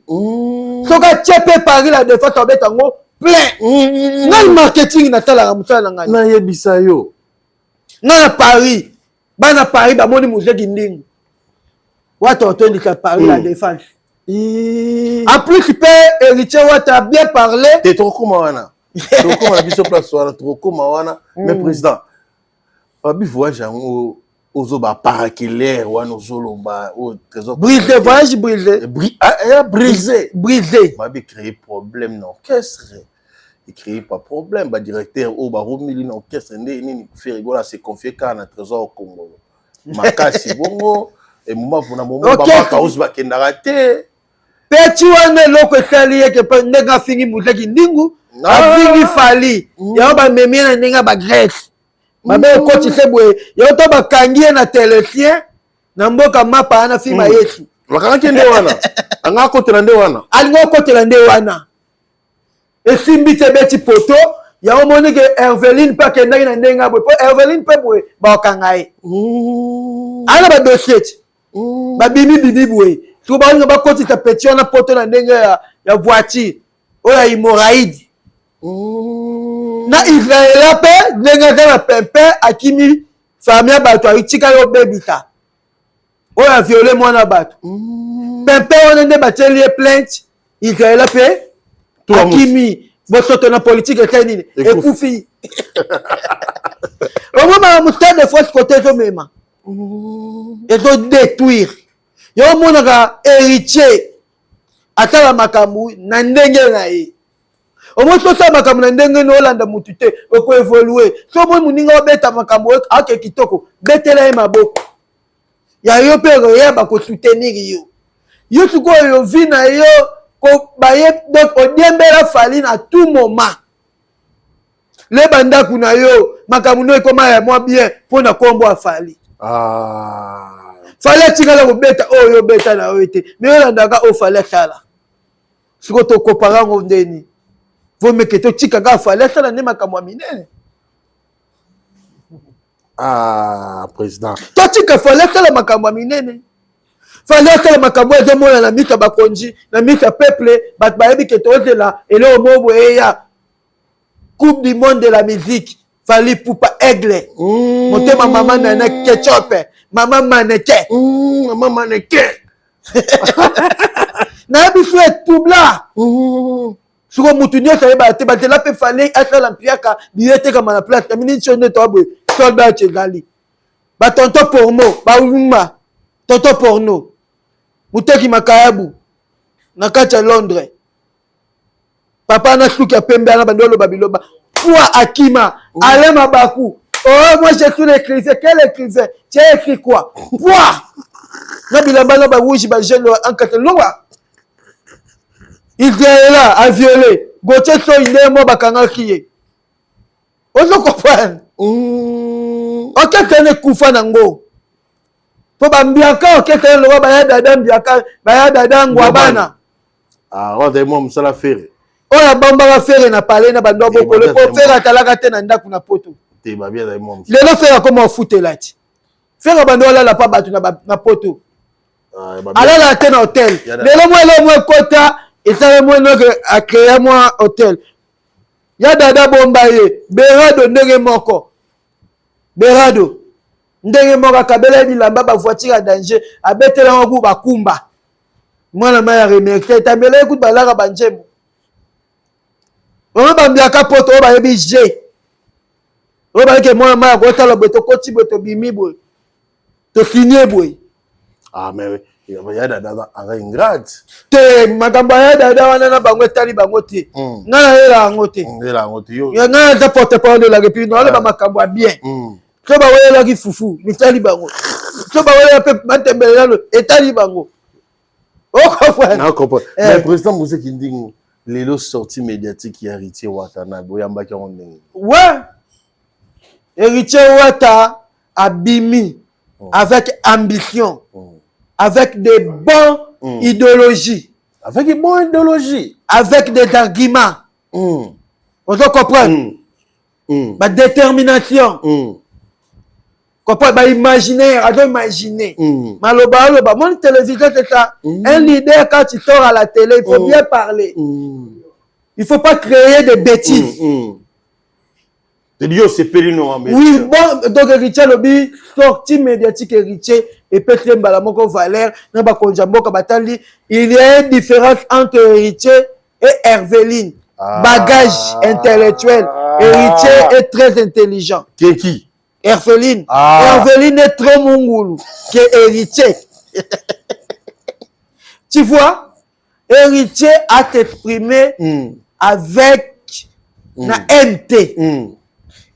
Soki atie mpe Paris la Défense, obeta yango plein. Ngai marketing natalaka mosala na ngai. Nayebisa yo. Ngai na Paris, bana Paris bamoni mozeki ndingu Wata otondisa Paris la Défense. En plus mpe Héritier Wata a bien parlé. Te, tokokóma wana, tokokóma na biso place wana, tokokóma wana. Mais président, babi voyage yango ozoba paraculaire wana, ozoloba oyo Trésor. Brisé, voyage brisé. Ah, brisé. Brisé. Babi créer problème na orchestre, ecréer pas problème, badirecteur oyo baromili na orchestre nde nini. Ferre Gola se confie kaka na Trésor Congolo makasi bongo emoma na momo bamaka osi bakendaka te. Peti wana eloko esali yeke mpe ndenge afingi mutaki ndingu, afingi Fally, yango bamemi ye na ndenge ya bagrèce babe okotise boye. Yango to bakangi ye na telesien na mboka mapa wana fima Yesu. Bakangaki nde wana, anga akotela nde wana. Alingi okotela nde wana, esimbi te, ebeti poto. Yango moni ke Herveline mpe akendaki na ndenge ya boye, mpo Herveline mpe boye bakokanga ye ana badossier ti babimi bimi boye. Siko balinga bakotisa peti wana poto na ndenge ya voiture oyo ya hémorroïde na Israela mpe ndenge aza na pempe, akimi famille ya bato, atika ye obebisa oyo aviole mwana bato. Pempe wana nde batieli ye plainte. Israela mpe akimi bosoto na politike esali nini? Ekufi. Omomaka mostade de France kote ezomema, ezodétruire. Yo omonaka Héritier asala makambo na ndenge na ye. Omoi so osala makambo na ndenge na olanda mutu te, okoévoluer. So omoi moninga obeta makambo ake kitoko, betela ye maboko ya yo mpe okoyeba kosoutenir yo. Yo sikoyo vi na yo baye, donc odiembela Fally na tout moment. Leba ndako na yo, makambo no ekoma ya mwa bien mpo na nkombo ya Fally. Fally atikala kobeta oyo obeta na yo te, me olandaka oyo Fally asala. Sikoyo tokopara yango ndeni vomeke totika kaka Fally asala nde makambo ya minene. Ah, président. Totika Fally asala makambo ya minene. Fally asala makambo oyo ezomona na miso ya bakonzi, na miso ya peuple. Bato bayebi ke tozela eloko moko boye eya, Coupe du monde de la musique. Fally Ipupa aigle, motema mama nana ketchup, mama maneke. Mama maneke. Nayebi so etubla. Siko mutu nyonso ayebaka te bazela mpe Fally asala mpiaka, biye etekama na place na miniti oyo nde toa boye, sold out ezali. Batonton porno bauma, tonton porno moteki makayabu na kati ya Londres, papa na suki ya pembe ana bandi oloba biloba pua akima. Alain Mabaku: "Oh, moi je suis l'écrivain." Quel écrivain? Tu as écrit quoi? Pua na bilamba na barouge, bajeune ankata loba. Israela a violé Gauthier Soyi nde mo bakangaki ye. Ozo comprendre? Orchestre wana ekufa nango mpo bambiaka orchestre wana lokola baya dada mbiaka, baya dada ngwa bana. Ah, wana mwa mosala Ferre. Oyo abambaka Ferre na pale na bando bokolo, mpo Ferre atalaka te na ndako na poto. Te, babi azali mwa mosala. Lelo Ferre akoma ofutela ti Ferre bando alala mpa bato na poto. Alalaka te na hotel. Lelo mwa eloko mwa ekota esala mwa noke acréa mwa hotel ya dada bomba ye berado ndenge moko berado. Ndenge moko akabela ye bilamba, bavoiture ya danger, abetela yango ku bakumba. Mwana mai ya remercie etambela ye kutu balaka banjembo. Oyo bambiaka poto oyo bayebi G. Oyo bayeke mwana mai akotala boye, tokoti boye, tobimi boye, tofinie boye. Ah mais ya dada aza ingrate. Te, makambo ya dada wana na bango etali bango te. Ngai nayela yango te. Nayela yango te. Ngai naza porte parole de la République, naoloba makambo ya bien. So bawelelaki fufu, mitali bango. So bawelela mpe matembele nano, etali bango. Ocomprendre? Mais président Mose Kindingu, lelo sortie médiatique ya Héritier Watanabe, oyambaki yango ndenge? Ouais, Héritier Wata abimi avec ambition, avec des bonnes idéologies. Avec une bonne idéologie. Avec des arguments. Ozo comprendre? Ba détermination. Comprendre ba imaginaire, azo imaginer. Maloba aloba, mon télévision c'est ça. Un leader, quand tu sors à la télé, il faut bien parler. Il faut pas créer des bêtises. C'est-à-dire, osepeli no? Oui, bon, donc Héritier alobi sortie médiatique Héritier epesi ye mbala moko valeur na bakonzi ya mboka. Batali, il y a une différence entre Héritier et Herveline. Ah. Bagage intellectuel. Héritier est très intelligent. Qui? Herveline. Ah. Herveline est trop mongulu que Héritier. Tu vois, Héritier a exprimé avec na MT.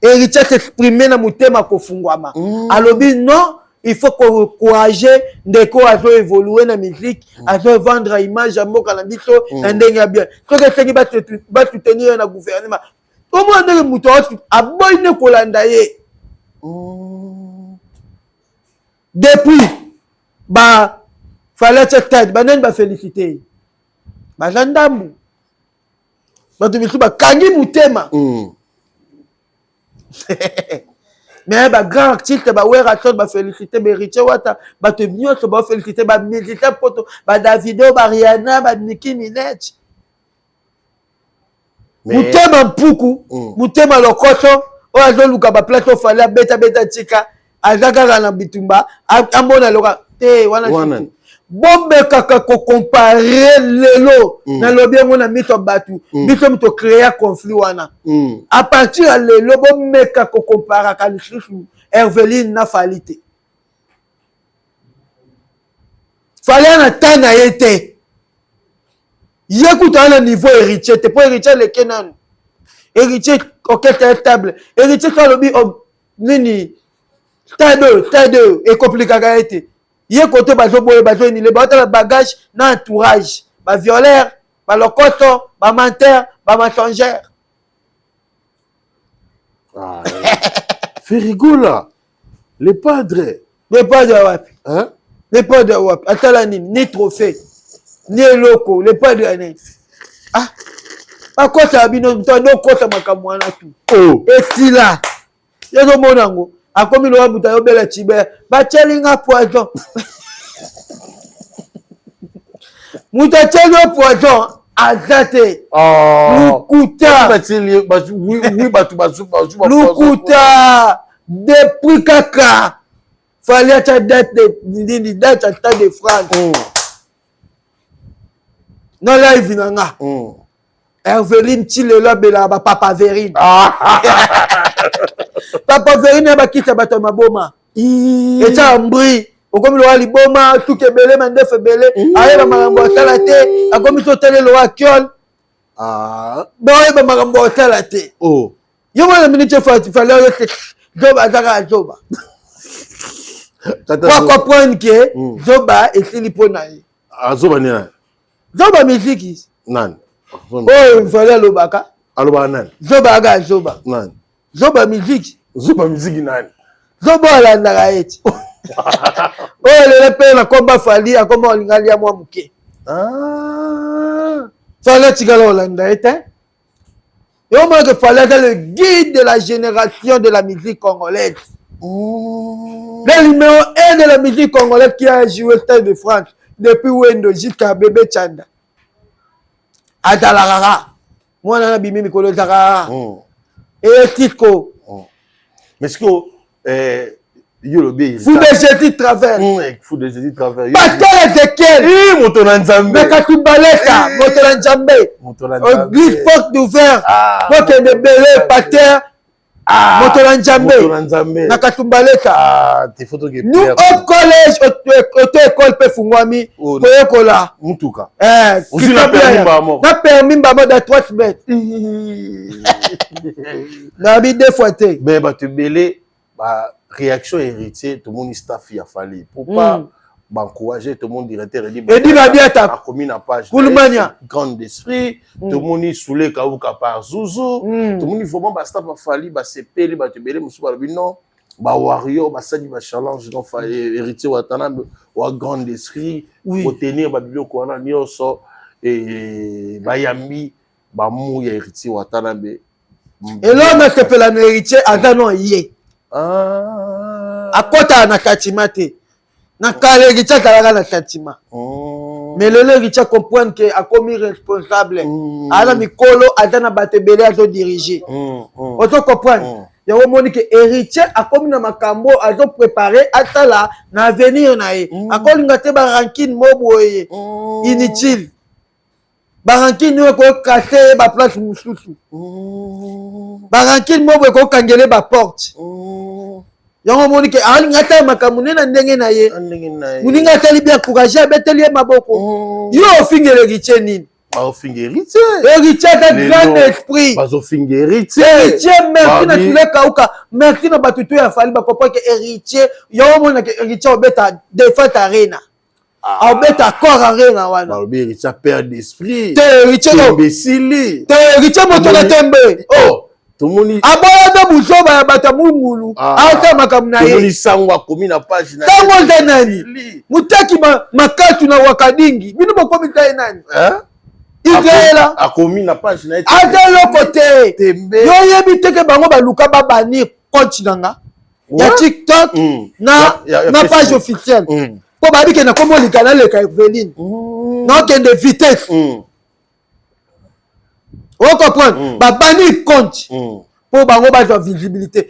Héritier a exprimé na motema kofungwama. Alobi non, il faut koencourager ndeko azo évoluer na musique, azo vendre image ya mboka na biso na ndenge ya bien. Soki esengi basoutenir ye na gouvernement, omona ndenge moto aboyi nde kolanda ye. Depuis ba Fally atia stade, banani bafélicité ye? Baza ndambu. Bato misusu bakangi motema. Mais bagrand artiste, baWerrason bafélicité, baHéritier Wata, bato nyonso bafélicité, bamusicien poto, baDavido, baRihanna, baNicki Minaj. Motema mpuku, motema lokoso oyo azoluka baplace oyo Fally abetabeta, tika, aza kaka na bitumba, amona loka te wana. Bomekaka kocomparer lelo, nalobi yango na miso ya bato, biso moto créa conflit wana. À partir ya lelo, bomeka kocomparaka lisusu Herveline na Fally te. Fally na ta na ye te, ye kutu aza na niveau Héritier te, mpo Héritier aleke nanu. Héritier orchestre ya stable. Héritier so alobi nini, stade oyo, stade oyo ekomplikaka ye te. Ye kote bazoboye, bazoyinile, baotala bagage na entourage, bavioleur, balokoso, bamenteur, bamensongère. Ah, Ferre Gola, le padre. Le padre wapi? Hein? Le padre wapi? Atala nini? Ni trophée ni eloko. Le padre ya nini? Ah, bakota bino, moto adokota makambo wana tu. Oh. Esila, ezomona yango, akomi lowa moto ayobela ciber, batieli nga poison. Moto atieli yo poison aza te. Lukuta. Bato. Lukuta. Depuis kaka Fally atya date de nini, date ya Stade de France na live na nga, Herveline ti lelo abelaka bapapaverine. Papaverine ya bakisa bato ya maboma, etiaka mbri, okomi lowa liboma, suki ebele, mandefu ebele, ayeba makambo asala te, akomi so otali lowa kiole, baoyeba makambo asala te. Yo mwana minute, Fally oyo zoba, azaka zoba po comprendre que zoba esili mpo na ye. Azoba nini? Zoba miziki. Nani? Oyo Fally alobaka. Alobaka nani? Zoba aka zoba. Nani? Zoba miziki. Zoba miziki nani? Zoba oyo alandaka ye ti oyo lelo mpe na komba Fally akoma olinga lia mwa moke. Fally atikala olanda ye te. Yo mona que Fally aza le guide de la génération de la musique congolaise. Le numéro 1 de la musique congolaise qui a joué Stade de France depuis Wendo jusqu'à Bébé Chanda. Azalaka kaka mwana na bimi mikolo ezalaka kaka. Etiko. Mais sikoyo, eh, Yo lobi Fou de Jésus travers. Fou de Jésus travers. Pasteur Ezekiel. Eh, moto na Nzambe. Na Katubaleka, moto na Nzambe. Moto na Nzambe. Église porte ouverte. Ah, Bokende bele pater. Ah, moto na Nzambe. Moto na Nzambe. Na Katumbaleka. Ah, te faut toke. Nous au collège auto école pe fungwami Oh, koyekola. Mutuka. Eh, Ozwi na permis mbala moko. Na permis mbala dans 3 semaines. Nabi deux fois te. Mais bato ebele ba réaction héritier tomoni staff ya Fally pourquoi baencourager tout le monde directeur Edi Edi Babiata akomi na page Kulumania grande d'esprit tomoni Soule Kauka par Zuzu tomoni vraiment ba staff ya Fally basepeli bato ebele mosusu balobi non ba warrior basali ba challenge non Fally héritier Watanabe wa grande d'esprit kotenir babiloko wana nyonso bayambi bamu ya héritier Watanabe. Eloko nasepela na héritier aza no ye akɔtaka na katima te. Na kala héritier azalaka na sentiment, mais lelo héritier comprendre ke akomi responsable, aza na mikolo, aza na bato ebele azodirige. Ozo comprendre? Yango omoni ke héritier akomi na makambo azoprépare asala na avenir na ye. Akolinga te barancune mo boye inutile, barancune oyo ekokase ye baplace mosusu, barancune mo boye ekokangele baporte. Yango omoni ke alinga atala makambo nde na ndenge na ye. Moninga atali bien, encourage, abeteli ye maboko. Yo ofingela héritier nini? Baofinga héritier. Héritier aza grand esprit. Bazofinga héritier. Héritier, merci na Tule Kauka, merci na bato to ya Fally bakopa ke héritier. Yango omona ke héritier obeta Défense Arena, abeta Accor Arena wana. Balobi héritier père d'esprit. Te, héritier imbécile. Te, héritier moto na tembe. Oh, tomoni aboya nde buzoba ya bato ya mungulu, aota makambo na ye. Tomoni sango akomi na page na Sango nde nani mutaki makatu na wakadingi, bino bokomi ta ye nani? Israela akomi na page na ye. Aza eloko te. Tembe. Yo oyebi te ke bango baluka babanir compte na nga ya TikTok na page officielle, mpo bayebi ke nakomi olika naleka Eveline, naokende vitesse. Ocomprendre? Babani compte mpo bango bazwa visibilité.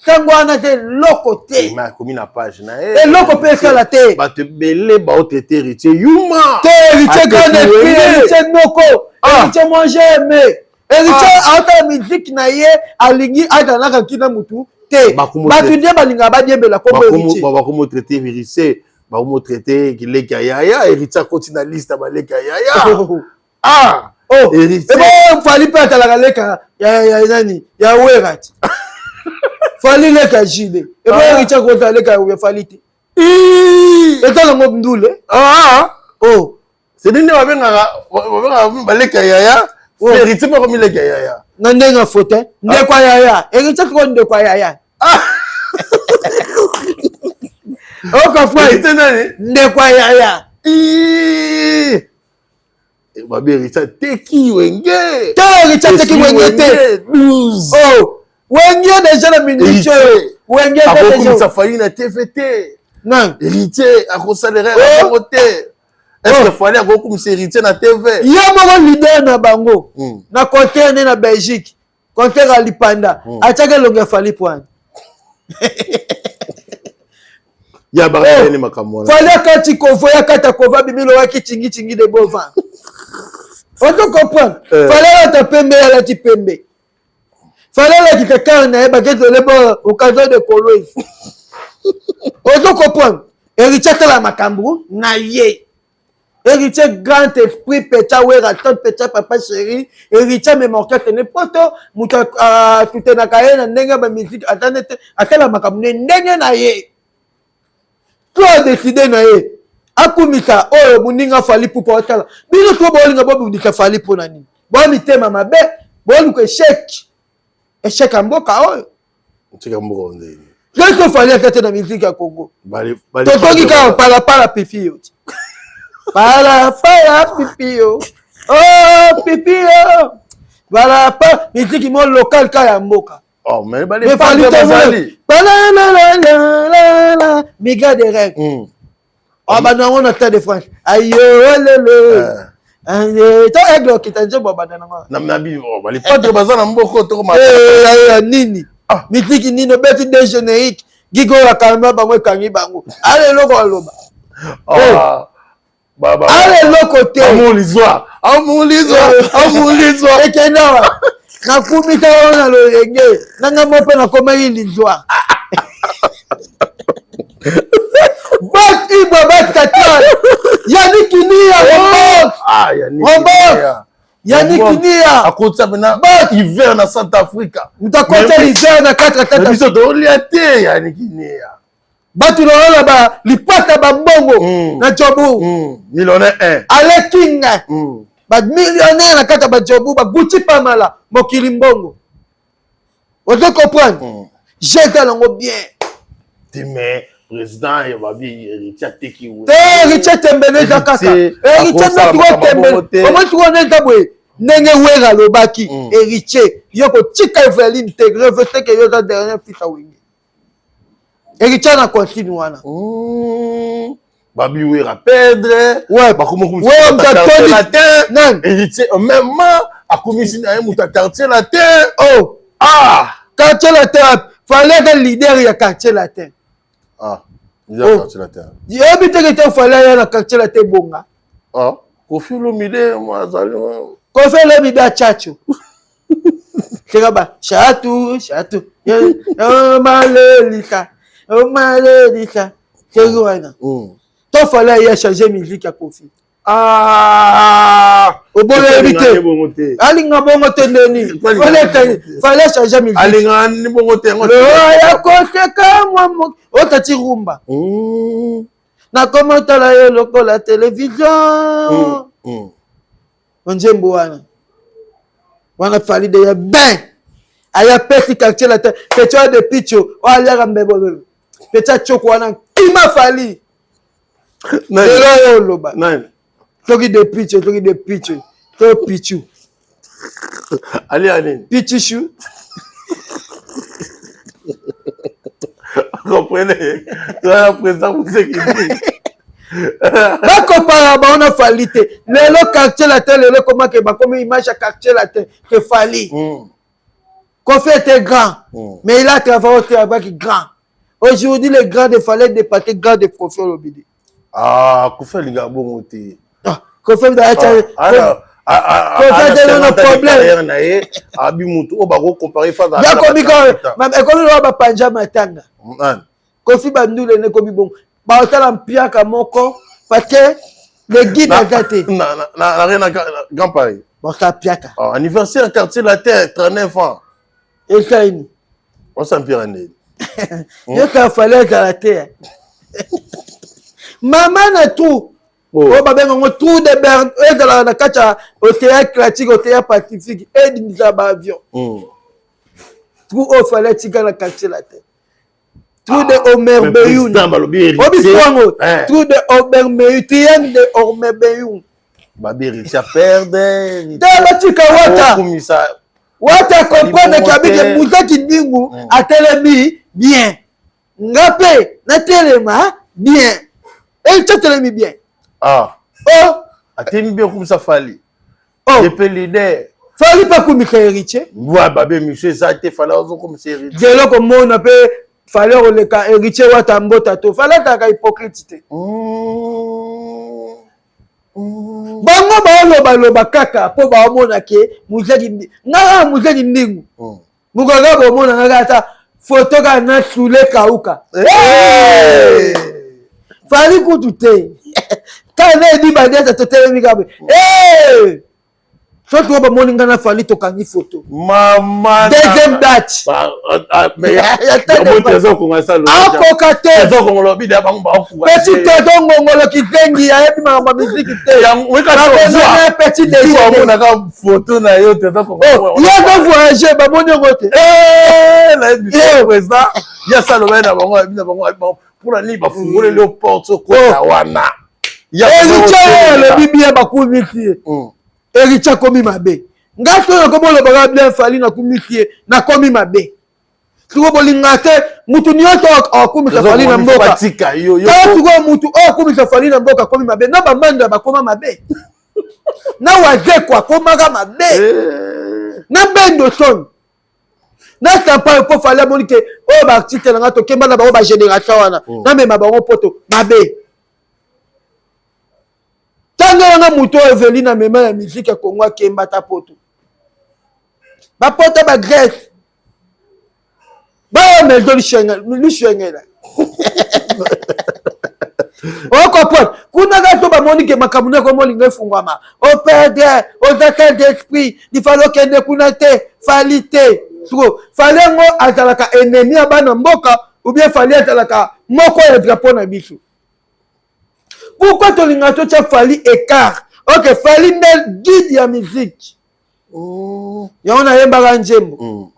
Ntango wana te, eloko te. Akomi na page na ye. Eloko mpe esala te. Bato ebele baotraite héritier yuma. Te, héritier grand esprit, héritier noko, héritier moi j'ai aimé héritier. Aotala musique na ye, alingi azalaka nkina mutu te. Bato nde balingaka badiembela kombo héritier. Bakomotraite héritier, bakomotraite leki ya yaya. Héritier akoti na liste ya baleki ya yaya. Ah, oh, héritier. Ebo Fally mpe atalaka leka ya nani, ya Wera ti Fally leka ya JB. Ebo héritier akotala leka ya Fally te, eza nango ndule. Oh. C'est nini babengaka baleki ya yaya? Héritier mpe akomi leki ya yaya. Na ndenge ya faute, ndeko ya yaya, héritier sikoyo ndeko ya yaya. Okofoi. Héritier nani? Ndeko ya yaya. Babi héritier ateki Wenge. Te, héritier ateki Wenge te. Oh, Wenge déjà na minute oyo Wenge. Akokumisa Fally na TV te. Nani? Héritier akosalera yango te. Est ce que Fally akokumisa héritier na TV? Ye moko leader na bango na concert nde na Belgique, concert ya lipanda, atiaki elongo ya Fally poine. Ya bakani makambo wana. Fally akati kovo, ya kata kovo, abimi lowaki tingi de beau vent. Ozo comprendre? Fally alata pembe, alati pembe. Fally alakisa kare na ye bakezole bo occasion de Kolwezi. Ozo comprendre? Héritier asala makambo na ye. Héritier grand esprit, pecha Wera ton pecha papa chéri. Héritier mema orchestre ne poto, moto asutenaka ye na ndenge ya bamusike aza nete. Asala makambo ne ndenge na ye, to adécider na ye akumisa oyo moninga Fally Ipupa osala. Bino to bolinga bobundisa Fally mpo na nini? Boya mitema mabe, boluka échec, échec ya mboka oyo. Tika mboka ndeni. Soki Fally ata te na musique ya Congo, tozoki kaka palapala pipi yo ti palapala pipi yo, oh pipi yo palapa, musique mo local ka ya mboka. Oh, mais Mais Fally bazali. Palalalalala miga de rêve. Oh, banda yango na Stade de France, ayo lelo to aigle okita nzembo, banda nango. Na bino balipadre baza na mboka nini? Musique nini obeti de générique? Gigo oyo akanga bango ekangi bango. Ala eloko aloba. Ah. Oh. Ala eloko te. Amulizwa, amulizwa, amulizwa. Ekenda wa. Nakumisa yo na lolenge. Na nga moko nakomaki lizwa. Bas Ibra, Bas Katran. Yannick Kinia, Rombos. Ah, Yannick. Rombos. Yannick Kinia. Akotisa pena hiver na South Africa. Moto akotisa hiver na 4 Na biso tolia te Yannick Kinia. Bato lokola ba lipata ba mbongo na Joburg. Millionnaire 1. Ale King. Ba millionnaire na kati ya ba Joburg, ba Gucci Pamala, mokili mbongo. Ozo comprendre? Jeta nango bien. Te mais président ya babi héritier ateki we. Te héritier tembele eza kaka. Héritier nde tembele. Omoni sikoyo nde eza boye. Ndenge Wera alobaki héritier yo kotika Eveline te reve te ke yo oza dernier fils ya Wenge. Héritier na continue wana. Babi Wera perdre. Ouais. Bakoma Ouais, quartier latin. Nani? Héritier même akomisi na ye moto ya quartier latin. Oh. Ah! Quartier latin, fallait être leader ya quartier latin. Ah, leader oh. quartier latin. Yebi te ke te fallait aya na quartier latin bonga. Ah, Koffi Olomide azali. Koffi Olomide achacho. Teka ba chatu chatu. Oh malelika. Oh malelika. Teki wana. To fallait aya changer musique ya Koffi. Ah! Oboyebi te. Alinga bongo te ndeni. Fallait changer musique. Alinga ni bongo te. Ya koseka mwa moke. Otati rumba. Nakoma tala yo lokola télévision. Nzembo wana. Wana Fally de ya ben. Aya pesi quartier latin. Petit wana de picho. Oyo aliaka mbebo. Petit achoko wana kima Fally. Lelo oyo oloba. Soki de picho, soki de picho. To pichu. Alia nini? Pichishu. Comprenez? Toza président Museki. Bakopara bango na Fally te. Lelo quartier latin lelo ekomaki bakomi image ya quartier latin que Fally. Koffi était grand, mais il a travaillé aussi avec grand. Aujourd'hui, le grand de Fally dépassé grand de Koffi Olomide. Ah, Koffi alinga bongo te. Ah, Koffi ah, Koffi azali na problème. Na ye abi mutu oyo bako comparer face à Yakomi ko ekomi lokola bapanja matanga. Koffi bandule ne komi bongo. Baotala mpiaka moko parce que le guide aza te. Na na Grand Paris. Baotala mpiaka. Anniversaire quartier latin 39 ans. Eza nini? Osa mpiaka ndeni. Yo ka fallait ezala te. Mama na trou. Oyo babenga yango trou de Berne oyo ezalaka na kati ya océan Atlantique, océan Pacifique, edindisaka ba avion. Trou oyo fallait atika na quartier latin. Trou de Omerbeyoun. Obisi wango. Trou de Omerbeyoun, triangle de Omerbeyoun. Babi héritier perde. Te batika wata. Wata comprendre que abike Moussa Kidingu atelemi bien. Nga pe natelema bien. Héritier atelemi bien. Ah. Oh. Atelemi bien kumisa Fally. Oh. Ye pe leader. Fally pe akumisa héritier. Ouais, babe monsieur eza te Fally azokumisa héritier. Lelo komona pe Fally akoleka héritier wata mbota to. Fally azalaka hypocrite te. Bango baolobaloba kaka mpo baomona ke muzali nga kaka muzali ndingu. Mokaka bomona nga kaka ata foto kaka na sule kauka. Fally kutu te. Kaka na edi badiata totelemi kaka. Soki oyo bamoni nga na Fally tokangi photo. Mama deuxième date. Akoka te. Petit Trésor Ngongolo kizengi ayebi makambo ya miziki te. Petit omonaka photo na yo Trésor Ngongolo. Ye azo voyager bamoni yango te. Président ya saloba na bango na bango mpona nini bafungoleli yo porte okota wana. Héritier alobi bien bakumisi ye. Héritier akomi mabe. Nga soki nakomi olobaka bien Fally nakumisi ye nakomi mabe. Sikoyo bolinga te mutu nyonso akumisa Fally na mboka. Tala sikoyo mutu oyo akumisa Fally na mboka akomi mabe. Na bamanda bakoma mabe. Na Wazekwa akomaka mabe. Na Bendoson. Na Sampayo mpo Fally amoni ke oyo ba artiste na nga tokemba na bango ba génération wana, namema bango poto mabe. Tangela nga moto oyo Eveline amema ya musique ya Congo akemba ta poto. Bapota ba Grèce. Bayo mezo lishengela. Okoprendre kuna kaka to bamoni ke makambo nde molingo efungwama, operdre, oza saint esprit, lifali okende kuna te, Fally te. Siko Fally yango azalaka ennemi ya bana mboka ou bien Fally azalaka moko ya drapeau na biso? Pourquoi tolinga totya Fally écart? Ok, Fally nde guide ya musique. Yango nayembaka nzembo.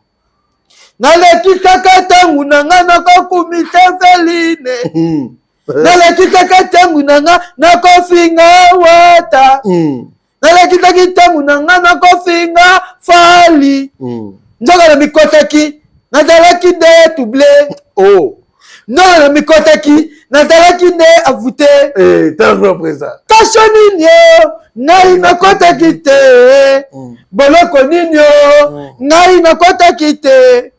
Nalekisaka ntango na nga nakokumisa Eveline, nalekisaka ntango na nga nakofinga Wata, nalekisaki ntango na nga nakofinga Fally. Nzoka na mikotaki nazalaki nde trouble. Oh. Nzoka na mikotaki nazalaki nde avute. Kasho nini o ngai nakotaki te, boloko nini o ngai nakotaki te,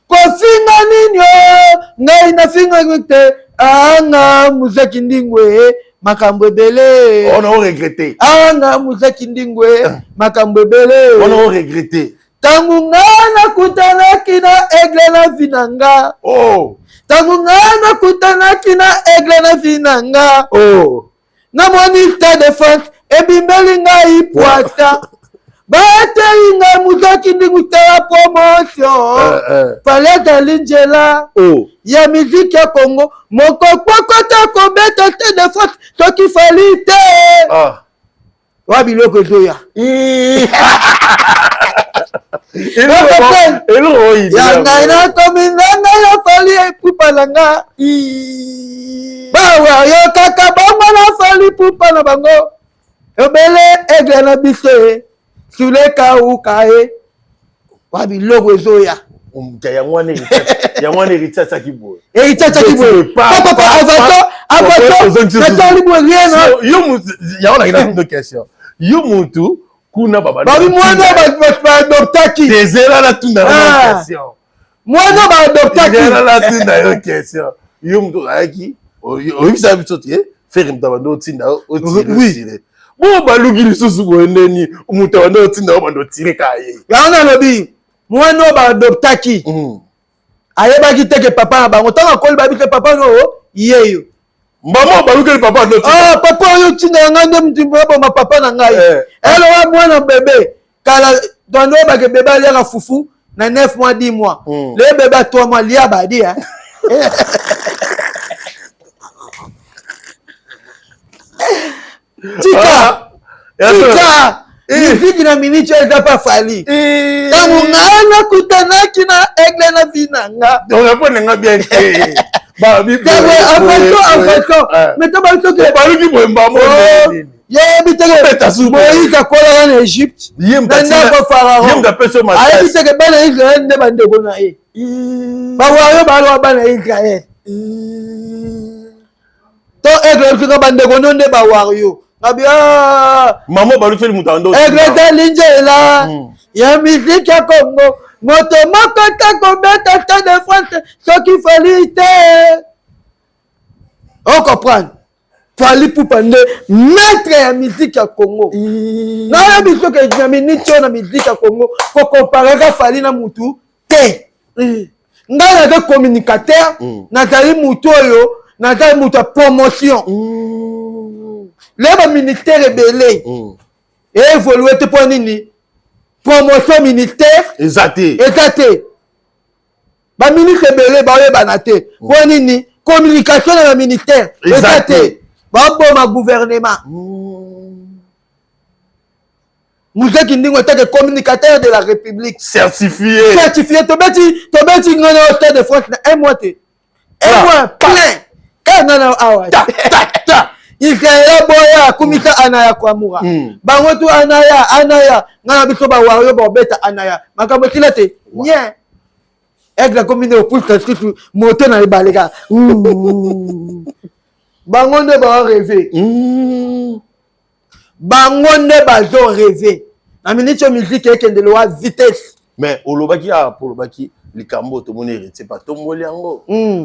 kofinga nini o ngai nafingaki te. Anga muzaki ndingwe makambo ebele. On a regretté. Anga muzaki ndingwe makambo ebele. On a regretté. Ntango ngai nakutanaki na aigle na vie na nga. Oh. Ntango ngai nakutanaki na aigle na vie na nga. Oh. Namoni Stade de France ebimbeli ngai pwata. Batei ngai muzaki ndingu tala promotion. Fally azali nzela Oh. ya musique ya Congo. Moko kpokota kobeta Stade de France soki Fally te. Ah. Wa biloko ezoya. Eloko oyo Ya ngai nakomi nanga ya Fally epupa na nga. Bawa yo kaka bango na Fally pupa na bango. Ebele aigle na biso e. Suleka uka e. Wa biloko ezoya. Yango wana, yango wana Héritier atiaki boye. Héritier atiaki boye. Papa avato avato natali boye rien. Yo mutu, yango nakenda bino question. Yo mutu kuna babi mwana baadoptaki. Tezela, natunda yo question. Mwana baadoptaki. Zela, natunda yo question. Yo mutu ozalaki oyebisa biso te Ferre moto abandi otinda otire. Bo baluki lisusu boye ndeni moto abandi otinda yo bandi otire ka ye? Yango nalobi, mwana oyo baadoptaki ayebaki te ke papa na bango. Ntango akoli, bayebi te papa no yeyo. Mbama balukeli papa. Ah, papa oyo otindaka ngai nde mutu aboma papa na ngai. Elowa mwana bebe kala tondo oyebake bebe aliaka fufu na 9 mois, 10 mois. Le bebe a 3 mois lia badi. Tika tika miziki na miniti oyo eza pa Fally. Ntango ngai nakutanaki na aigle na vie na nga. Orépondre nga bien te. Afaso mais to basoki baluki boye mbamo. Yebi teke Moïse akolaka na Égypte na ndako Pharaon, ayebi teke bana Israel nde bandeko na ye. Bawayo baloa bana Israel to aigle ofinga bandeko no nde bawario ngabi. Mama balufeli moto ando. Aigle ezali nzela ya musique ya Congo. Moto moko te kobeta Stade de France soki Fally te. Ocomprendre, Fally Ipupa nde maître ya musique ya Congo. Nayebi soki na miniti oyo na musique ya Congo, kokompareka Fally na mutu te. Ngai naza communicateur, nazali mutu oyo nazali mutu ya promotion. Lelo baministère ebele eévolue te mpo nini? Promotion ministère eza te. Eza te. Baministre ebele baoyebana te mpo nini? Communication na baministère eza te. Baboma gouvernement. Muzeki Ndingo etake communicateur de la République. Certifié. Certifié. Tobeti, tobeti ngai na Stade de France na un mois te, un mois plein kaka ngai na awa. Israel boya akumisa Anaya Kwamura. Bango tu Anaya Anaya, ngai na biso bawario baobeta Anaya, makambo esila te nye. Aigle akomi nde opusa lisusu moto na ebale kaka. Bango nde baorêve, bango nde bazo rêve na miniti oyo musique ekendele wa vitesse. Mais olobaki awa mpo olobaki. Likambo tomoni Héritier batomboli yango.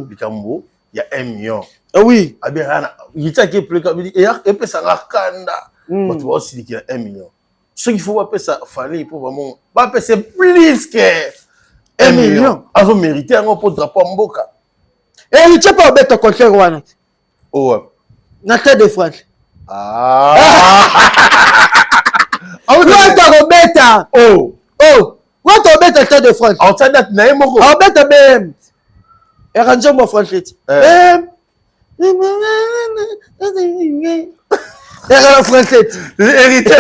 Likambo ya 1 million. Ah oui. Abirana Héritier akepleka epesanga kanda. Bato baosilikela 1 million. Soki faut bapesa Fally mpo bamongo bapesa plus que 1 million. Azo mérité yango mpo drapeau ya mboka. Héritier mpo abeta concert wana. Oh. Na Stade de France. Ah. Wata kobeta. Oh. Oh. Wata obeta Stade de France. Aotia date na ye moko. Aobeta BM. Era nzombo français. BM. Era français. Héritier.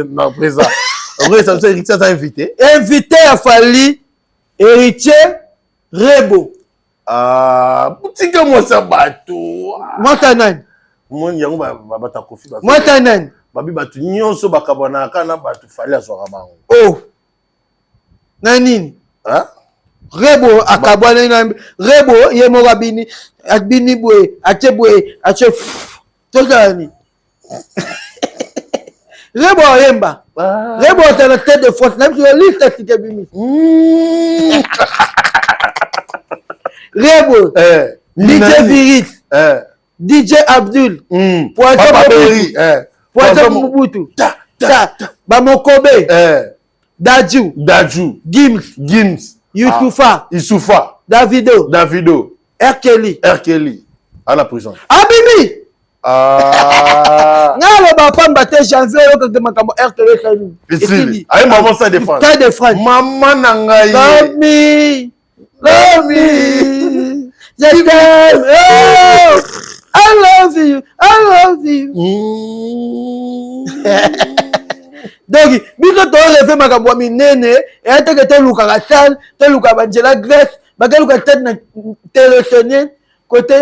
Non, président. Héritier aza invité. Invité ya Fally. Héritier Rebo. Ah, tika mwasi ya bato. Mwasi ya nani? Moni yango bato ya Kofi. Mwasi ya nani? Babi bato nyonso bakabwanaka na bato Fally azwaka bango. Oh. Na nini? Rebo akabwanaki na Rebo ye moko abini abini boye atie boye atie tosala nini? Rebo ayemba. Rebo atala tête de force na biso liste sika bimi. Rebo. DJ Virit. DJ Abdul. Poison Mobutu. Ta Bamokobe. Dadju. Dadju. Gims. Gims. Youssoufa. Youssoufa. Davido. Davido. R. Kelly. R. Kelly. À la prison. Abimi. Ah. Nga aloba pamba te janvier oyokaka makambo rtl esali esili aye maman sa défense ta défense mama na ngai lomi lomi je t'aime oh, I love you I love you. Donc biso toreve makambo ya minene eya teke tolukaka sale, tolukaka banzela Grèce, bakeluka tete na telesonien kote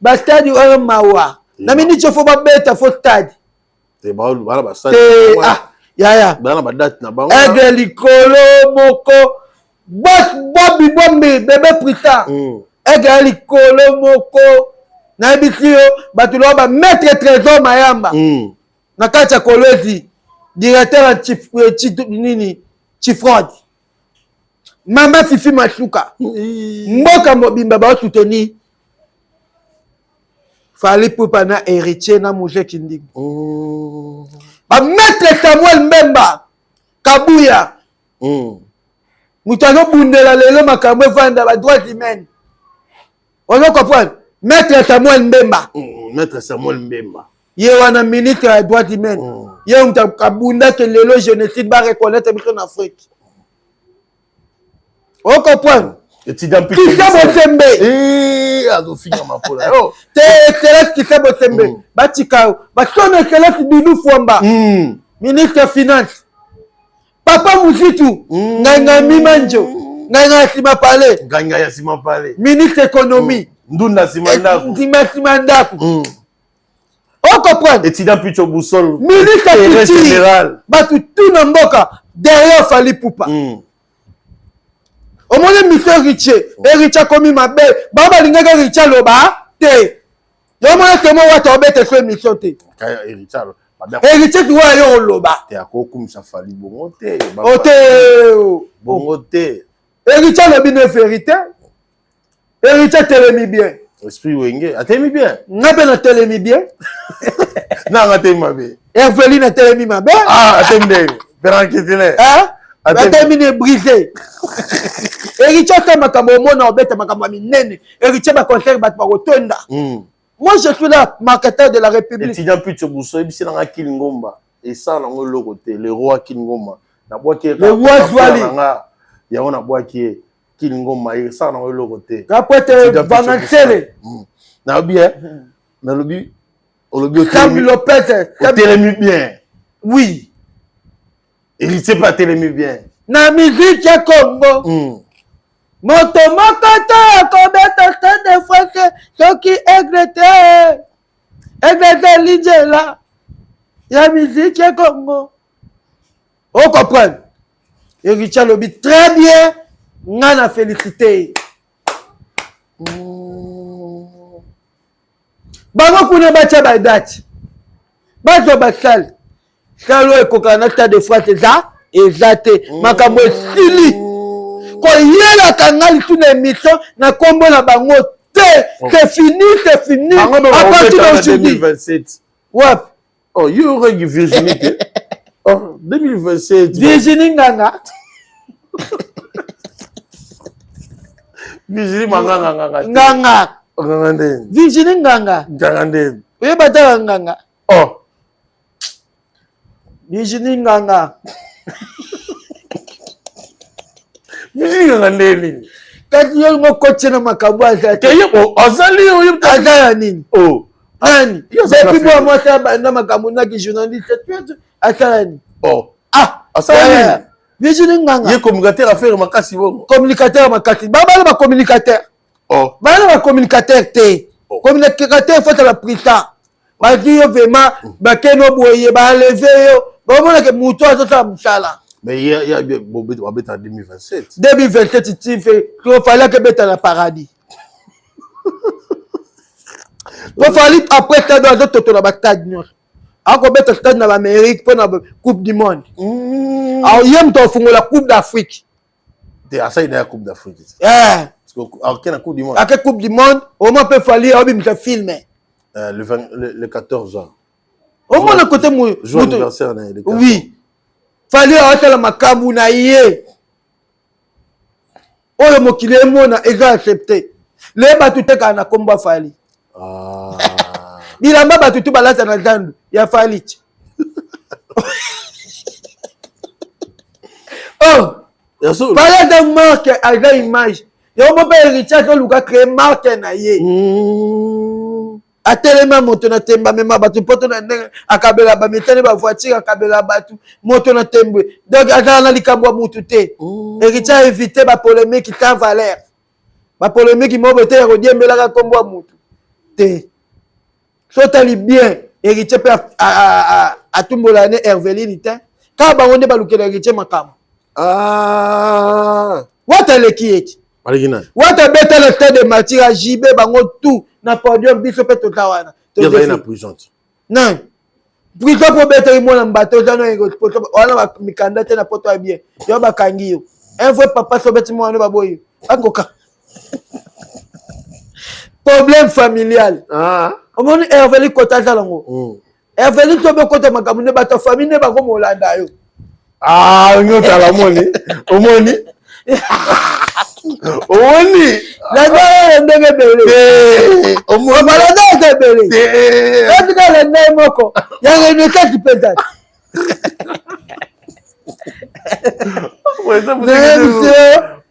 bastade oyo mawa na miniti fo babeta fo stade te ah, yaya aigle likolo moko bobi bombi bebe prita. Aigle ya likolo moko nayebisi yo bato loa ba maître Trésor Mayamba na kati ya Kolwezi, directeur ya nini chifrod mama Fifi Masuka, mboka mobimba baosoutenir Fally Ipupa na Héritier na Muje Kindingu. Ba maître Samuel Mbemba Kabuya, moto azobundela lelo makambo evanda ba droits humains, ozo comprendre? Maître Samuel Mbemba. Maître Samuel Mbemba ye wana ministre ya droits humains, ye moto abundaki lelo génocide ba reconnaître biso na Afrique, o comprendre? Kisa Bosembe te, excellence Kisa Bosembe, batika bason excellence Doudou Fwamba, ministre ya finance, papa Muzitu, ngai ngai mimanjo ngai ngai nsima pale ngai ngai ya nsima pale, ministre économie. Ndunda nsima ndako. Nsima ndako, o comprendre? Étudiant Picho Boussol. Ministre ya culture, bato tu na mboka derrière Fally Ipupa. Omoni monsieur Héritier, Héritier akomi mabe, bao balingaki Héritier aloba te. Yo mona temo wata obeta so émission te. Héritier tuwa yo oloba. Te, akokumisa Fally bongo te. O te. Bongo te. Héritier alobi ne vérité. Héritier atelemi bien. Esprit Wenge atelemi bien. Nga mpe natelemi bien. Nanga atelemi mabe. Herveline atelemi mabe. Ah, atelemi ndenge peranketile. Atelemi ne brisé. Héritier ata makambo omona obeta makambo ya minene. Héritier baconcert bato bakotonda. Moi je suis là, marketeur de la République. Étudiant Picho Bousso, ebisi nanga Kili Ngomba esala nango eloko te. Le roi Kili Ngomba nabwaki ye. Le roi Zwali. Yango nabwaki ye Kili Ngomba esala nango eloko te. Kapote Vangansele. Nalobi nalobi olobi. Sam Lopez. Otelemi bien. Oui. Héritier mpe atelemi bien. Na musique ya Congo, moto moko te akobeta Stade de France soki aigle te. Aigle ezali nzela ya musique ya Congo, o comprendre? Héritier alobi très bien, nga na félicité ye. Bango kuna batya badate, bazwa basale sale oyo ekokana na Stade de France eza. eza te. Makambo esili. Koyelaka nga lisusu na émission na kombo na bango te. C'est fini, c'est fini. À partir d'aujourd'hui. 2027. Wapi? Oh, yo okangi Virginie te. Oh, 2027. Virginie Nganga. Virginie Manganga nganga. Nganga. Nganga nde. Virginie Nganga. Nganga nde. Oyeba ta nganga. Oh. Virginie Nganga. Virginie Nganga nde nini? Kati yo ngo kotie na makambo aza te. Azali oyo aza ya nini? Oh. Nani? Depuis moi moi ta banda makambo na ki journaliste asala nini? Oh. Ah, asala nini? Virginie Nganga. Ye communicateur affaire makasi bongo. Communicateur makasi. Ba bana ba communicateur. Oh. Bana ba communicateur te. Oh. Communicateur faut la prita. Bazwi yo vraiment bakeno boye ba enlever yo. Ba ke mutu azosala musala. Mais il y a babeta 2027. 2027 ti fe ko fallait que beta na paradis. Ko fallait après stade azo totola ba stade nyonso. Akobeta stade na l'Amérique mpo na Coupe du monde. Alors ye moto afungola Coupe d'Afrique. Te asali na ya Coupe d'Afrique. Eh. Ake na Coupe du monde. Ake Coupe du monde, au moins mpe Fally aobimisa film. Le 14 ans. Omona kote jour anniversaire na ye. Oui. Fally aotala makambo na ye. Oyo mokili emona eza accepté. Le bato tekaka na kombo ya Fally. Ah. Bilamba bato tu balata na zandu ya Fally. Oh. Fally aza marque, aza image. Yango mpo mpe Héritier azoluka créer marque na ye. Atelema moto na tembe, amema bato poto na ndenge akabela ba mitane ba voiture, akabela bato moto na tembe. Donc azala na likambo ya mutu te. Héritier a éviter ba polémique sans valeur. Ba polémique moko te ya kodiembelaka kombo ya mutu te. Sotali bien Héritier pe atumbola ne Herveline te. Kaka bango nde balukela Héritier makambo. Ah. Wata eleki ye ti. Aleki nani? Wata beta na stade de martyr ya JB bango tout na podium biso pe tota wana. Ye na prison ti. Nani? Prison po betaki mwana mbata oza na wana ba mikanda te na poto ya bien. Yo bakangi yo. Un vrai papa so beti mwana baboyi. Akoka. Problème familial. Ah. Omoni Hervé kota aza nango. Hervé to be kota makambo ne bato famille ne bako molanda yo. Ah, nyota la moni. Omoni. Omoni. Landa yo ndenge ebele. Omoni. Balanda yo ebele. Etika landa yo moko. Ya renaissance mpenza.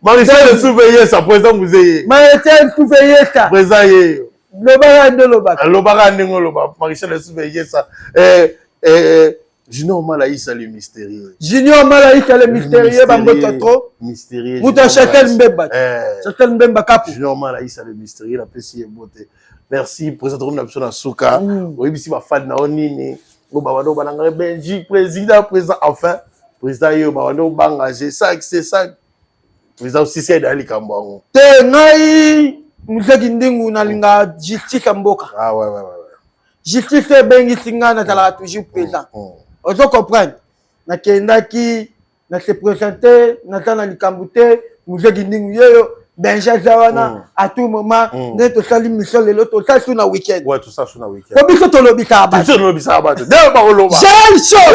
Maréchal Souveyesa, président Mouzeye. Maréchal Souveyesa. Président ye. Lobaka nde olobaka. Lobaka ndenge oloba. Maréchal Souveyesa. Junior Malaïsa le mystérieux. Junior Malaïsa le mystérieux, bamboto trop. Mystérieux. Muta Châtel Mbemba. Châtel Mbemba kapu. Junior Malaïsa le mystérieux, la pesi ye beauté. Merci, président Tourne na Souka. Oyebisi ba fan na onini. Bo ba na Benji, président, président, enfin, président yo ba ndo banga, c'est ça, c'est ça. Président aussi c'est dali kambo. Te ngai muzaki ndingu nalinga justice ya mboka. Ah ouais ouais ouais. Justice ebengisi ngai nazalaka toujours présent. Ozo comprendre? Nakendaki na se présenter naza na likambo te muzaki ndingu yeyo Benja aza wana à tout moment nde tosali mission lelo tosali su na week-end. Ouais, tosali su na week-end. Po biso tolobisaka bato. Biso tolobisaka bato. Nde bakoloba. Jael Show.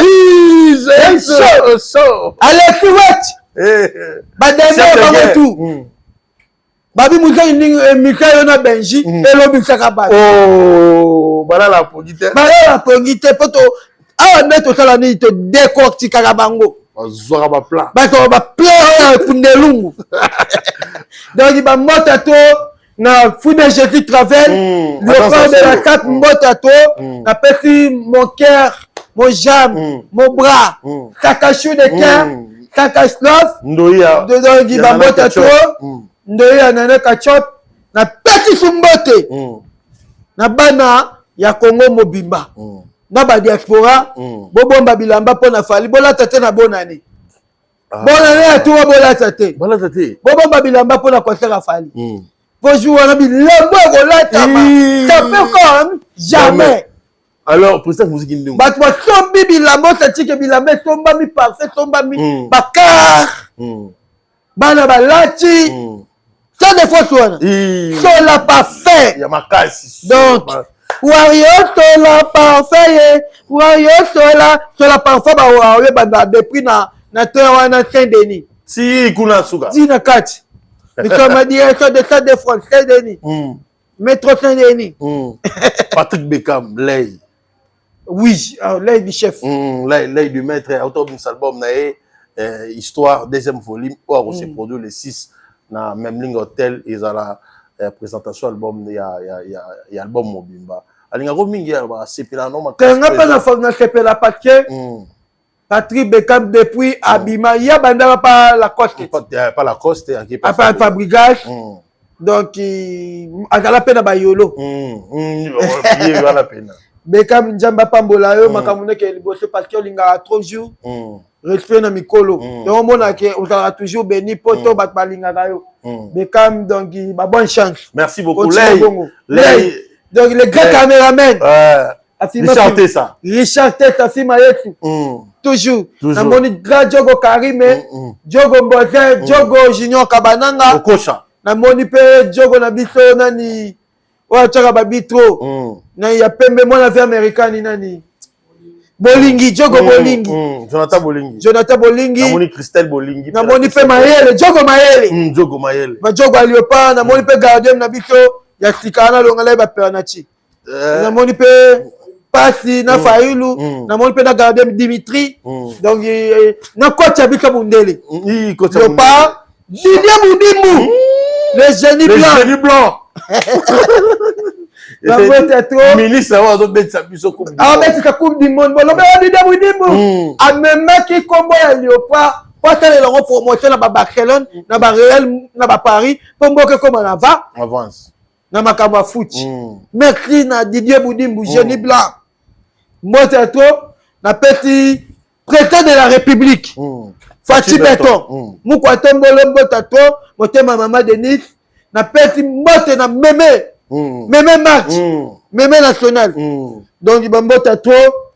Jael Show. Show. Alexis Wetch. Badembe bango tout. Babi muzaki ndingu émission yo na Benji elobisaka bato. Oh, balala pongi te. Balala pongi te po to awa nde tosala nini to décortiquaka bango. Bazwaka ba plat. Bazwaka ba plat oyo ya kundelungu. Donc ba mbota to na fou de Jésus Travel, le corps de la cape mbota to, na pesi mon cœur, mon jambe, mon bras, Sakachou de cœur, Sakaslof, Ndoya, donc ba mbota to, Ndoya nana kachop, na pesi sumbote. Na bana ya Congo mobimba. Na ba diaspora, bobomba bilamba pona Fally, bolata te na bonane. Bonane ya tuwa bolata te. Bolata te. Bobomba bilamba pona concert ya Fally. Po jour wana bilamba kolata ma. Ça peut comme jamais. Alors président muziki ndungu, bato basombi bilamba, osatike bilamba esombami parfait, esombami bakar, bana balati sans de force wana, sola parfait ya makasi. Donc wario sola parfait ye, wario sola sola parfait, bawario banda depuis na train wana Saint Denis. Ti kuna suka. Ti na kati misoma direction de Stade de France Saint Denis, métro Saint Denis. Patrick Beckham lay. Oui, ah, l'œil du chef. L'œil, l'œil du maître, autobus album na ye histoire deuxième volume oyo akose produire le 6 na Memling Hotel. Ezala présentation album ya album mobimba. Alingako mingi, asepela no. Kanga mpe nasepela parce que Patrick Beckham depuis abima ya bandaka pa Lacoste. Pa Lacoste. Apa Fabregas. Donc azala mpe na bayolo. Wana pena. Beckham, Nzambe apambola yo, makambo ndeke liboso, parce que olingaka trop jour respect na mikolo. Donc omonake ozalaka toujours béni po to bato balingaka yo. Beckham, donc ba bonne chance. Merci beaucoup. Ley, Ley, donc le grand caméraman. Richard Tessa. Richard Tessa Fima Yesu. Toujours. Namoni grand Diogo Karime, Diogo Mbozin, Diogo Junior Kabananga. Okosha. Namoni mpe Diogo na biso nani oyo atiaka babitro na ya pembe, mwana ve Amerikani nani, Bolingi, Diogo Bolingi. Jonathan Bolingi. Jonathan Bolingi. Namoni Christelle Bolingi. Namoni mpe Mayele, Diogo Mayele. Diogo Mayele. Badiogo ya Léopard. Namoni mpe gardien na biso ya sika wana, alongala ye bapenalty. Namoni mpe Pasi na Fayulu. Namoni mpe na gardien Dimitri. Donc na koti ya biso mundele Léopard, Didier Budimbu, le génie blanc. Le génie blanc. Bango trop. Ministre awa azobetisa biso coupe. Abetisa Coupe du monde. Bolobi Didier Budimbu amemaki nkombo ya Léopard po asalela yango promotion na baBarcelone, na baReal, na baParis, mpo mboka ekóma na va avance na makambo ya foot. Merci na Didier Budimbu, génie blanc, mbote ya trop. Napesi président de la République Fatshi Béton, mukwa tombolo, mbota trop, motema mama Denis. Napesi mbote na meme meme match meme national. Donc bambota trop,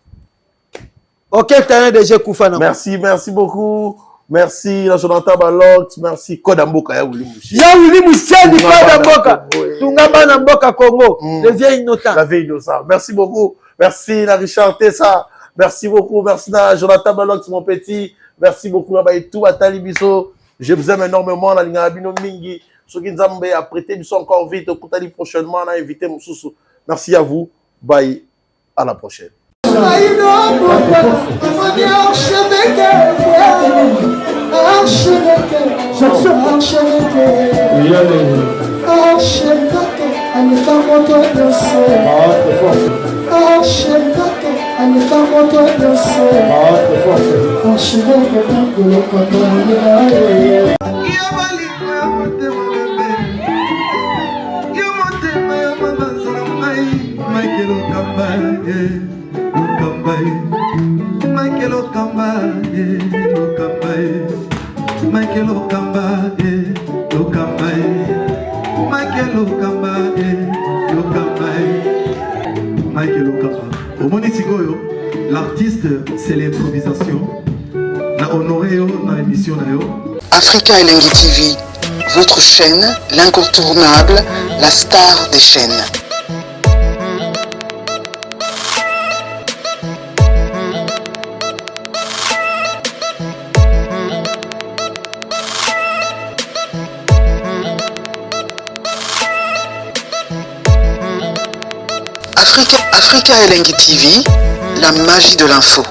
orchestre na déjà kufa na. Merci, merci beaucoup. Merci na Jonathan Balot, merci Code Mboka ya Willy Mouchi. Ya Willy Moucheni, Code Mboka. Tunga bana mboka Congo, le vieil innocent. La vieille innocent. Merci beaucoup. Merci na Richard Tessa. Merci beaucoup. Merci na Jonathan Balot, mon petit. Merci beaucoup na tout atali biso. Je vous aime énormément na linga bino mingi. Soki Nzambe a prêté biso encore vite okutali prochainement na invité mosusu. Merci à vous. Bye. À la prochaine. Archevêque aleka moto nyonso, archevêque aleka moto nyonso, archevêque ngolokoto. Yo bolingo ya motema bebe, yo motema ya mabanza na ngai, Michael Okamba ye, Lokamba ye, Michael Okamba ye, Lokamba ye, Michael Okamba ye, Lokamba ye, Michael Okamba ye, Lokamba ye, Michael Okamba. Omoni sikoyo, l'artiste, c'est l'improvisation. Na honoré yo na émission na yo. Africa Elengi TV, votre chaîne, l'incontournable, la star des chaînes. Africa, Africa Elengi TV, la magie de l'info.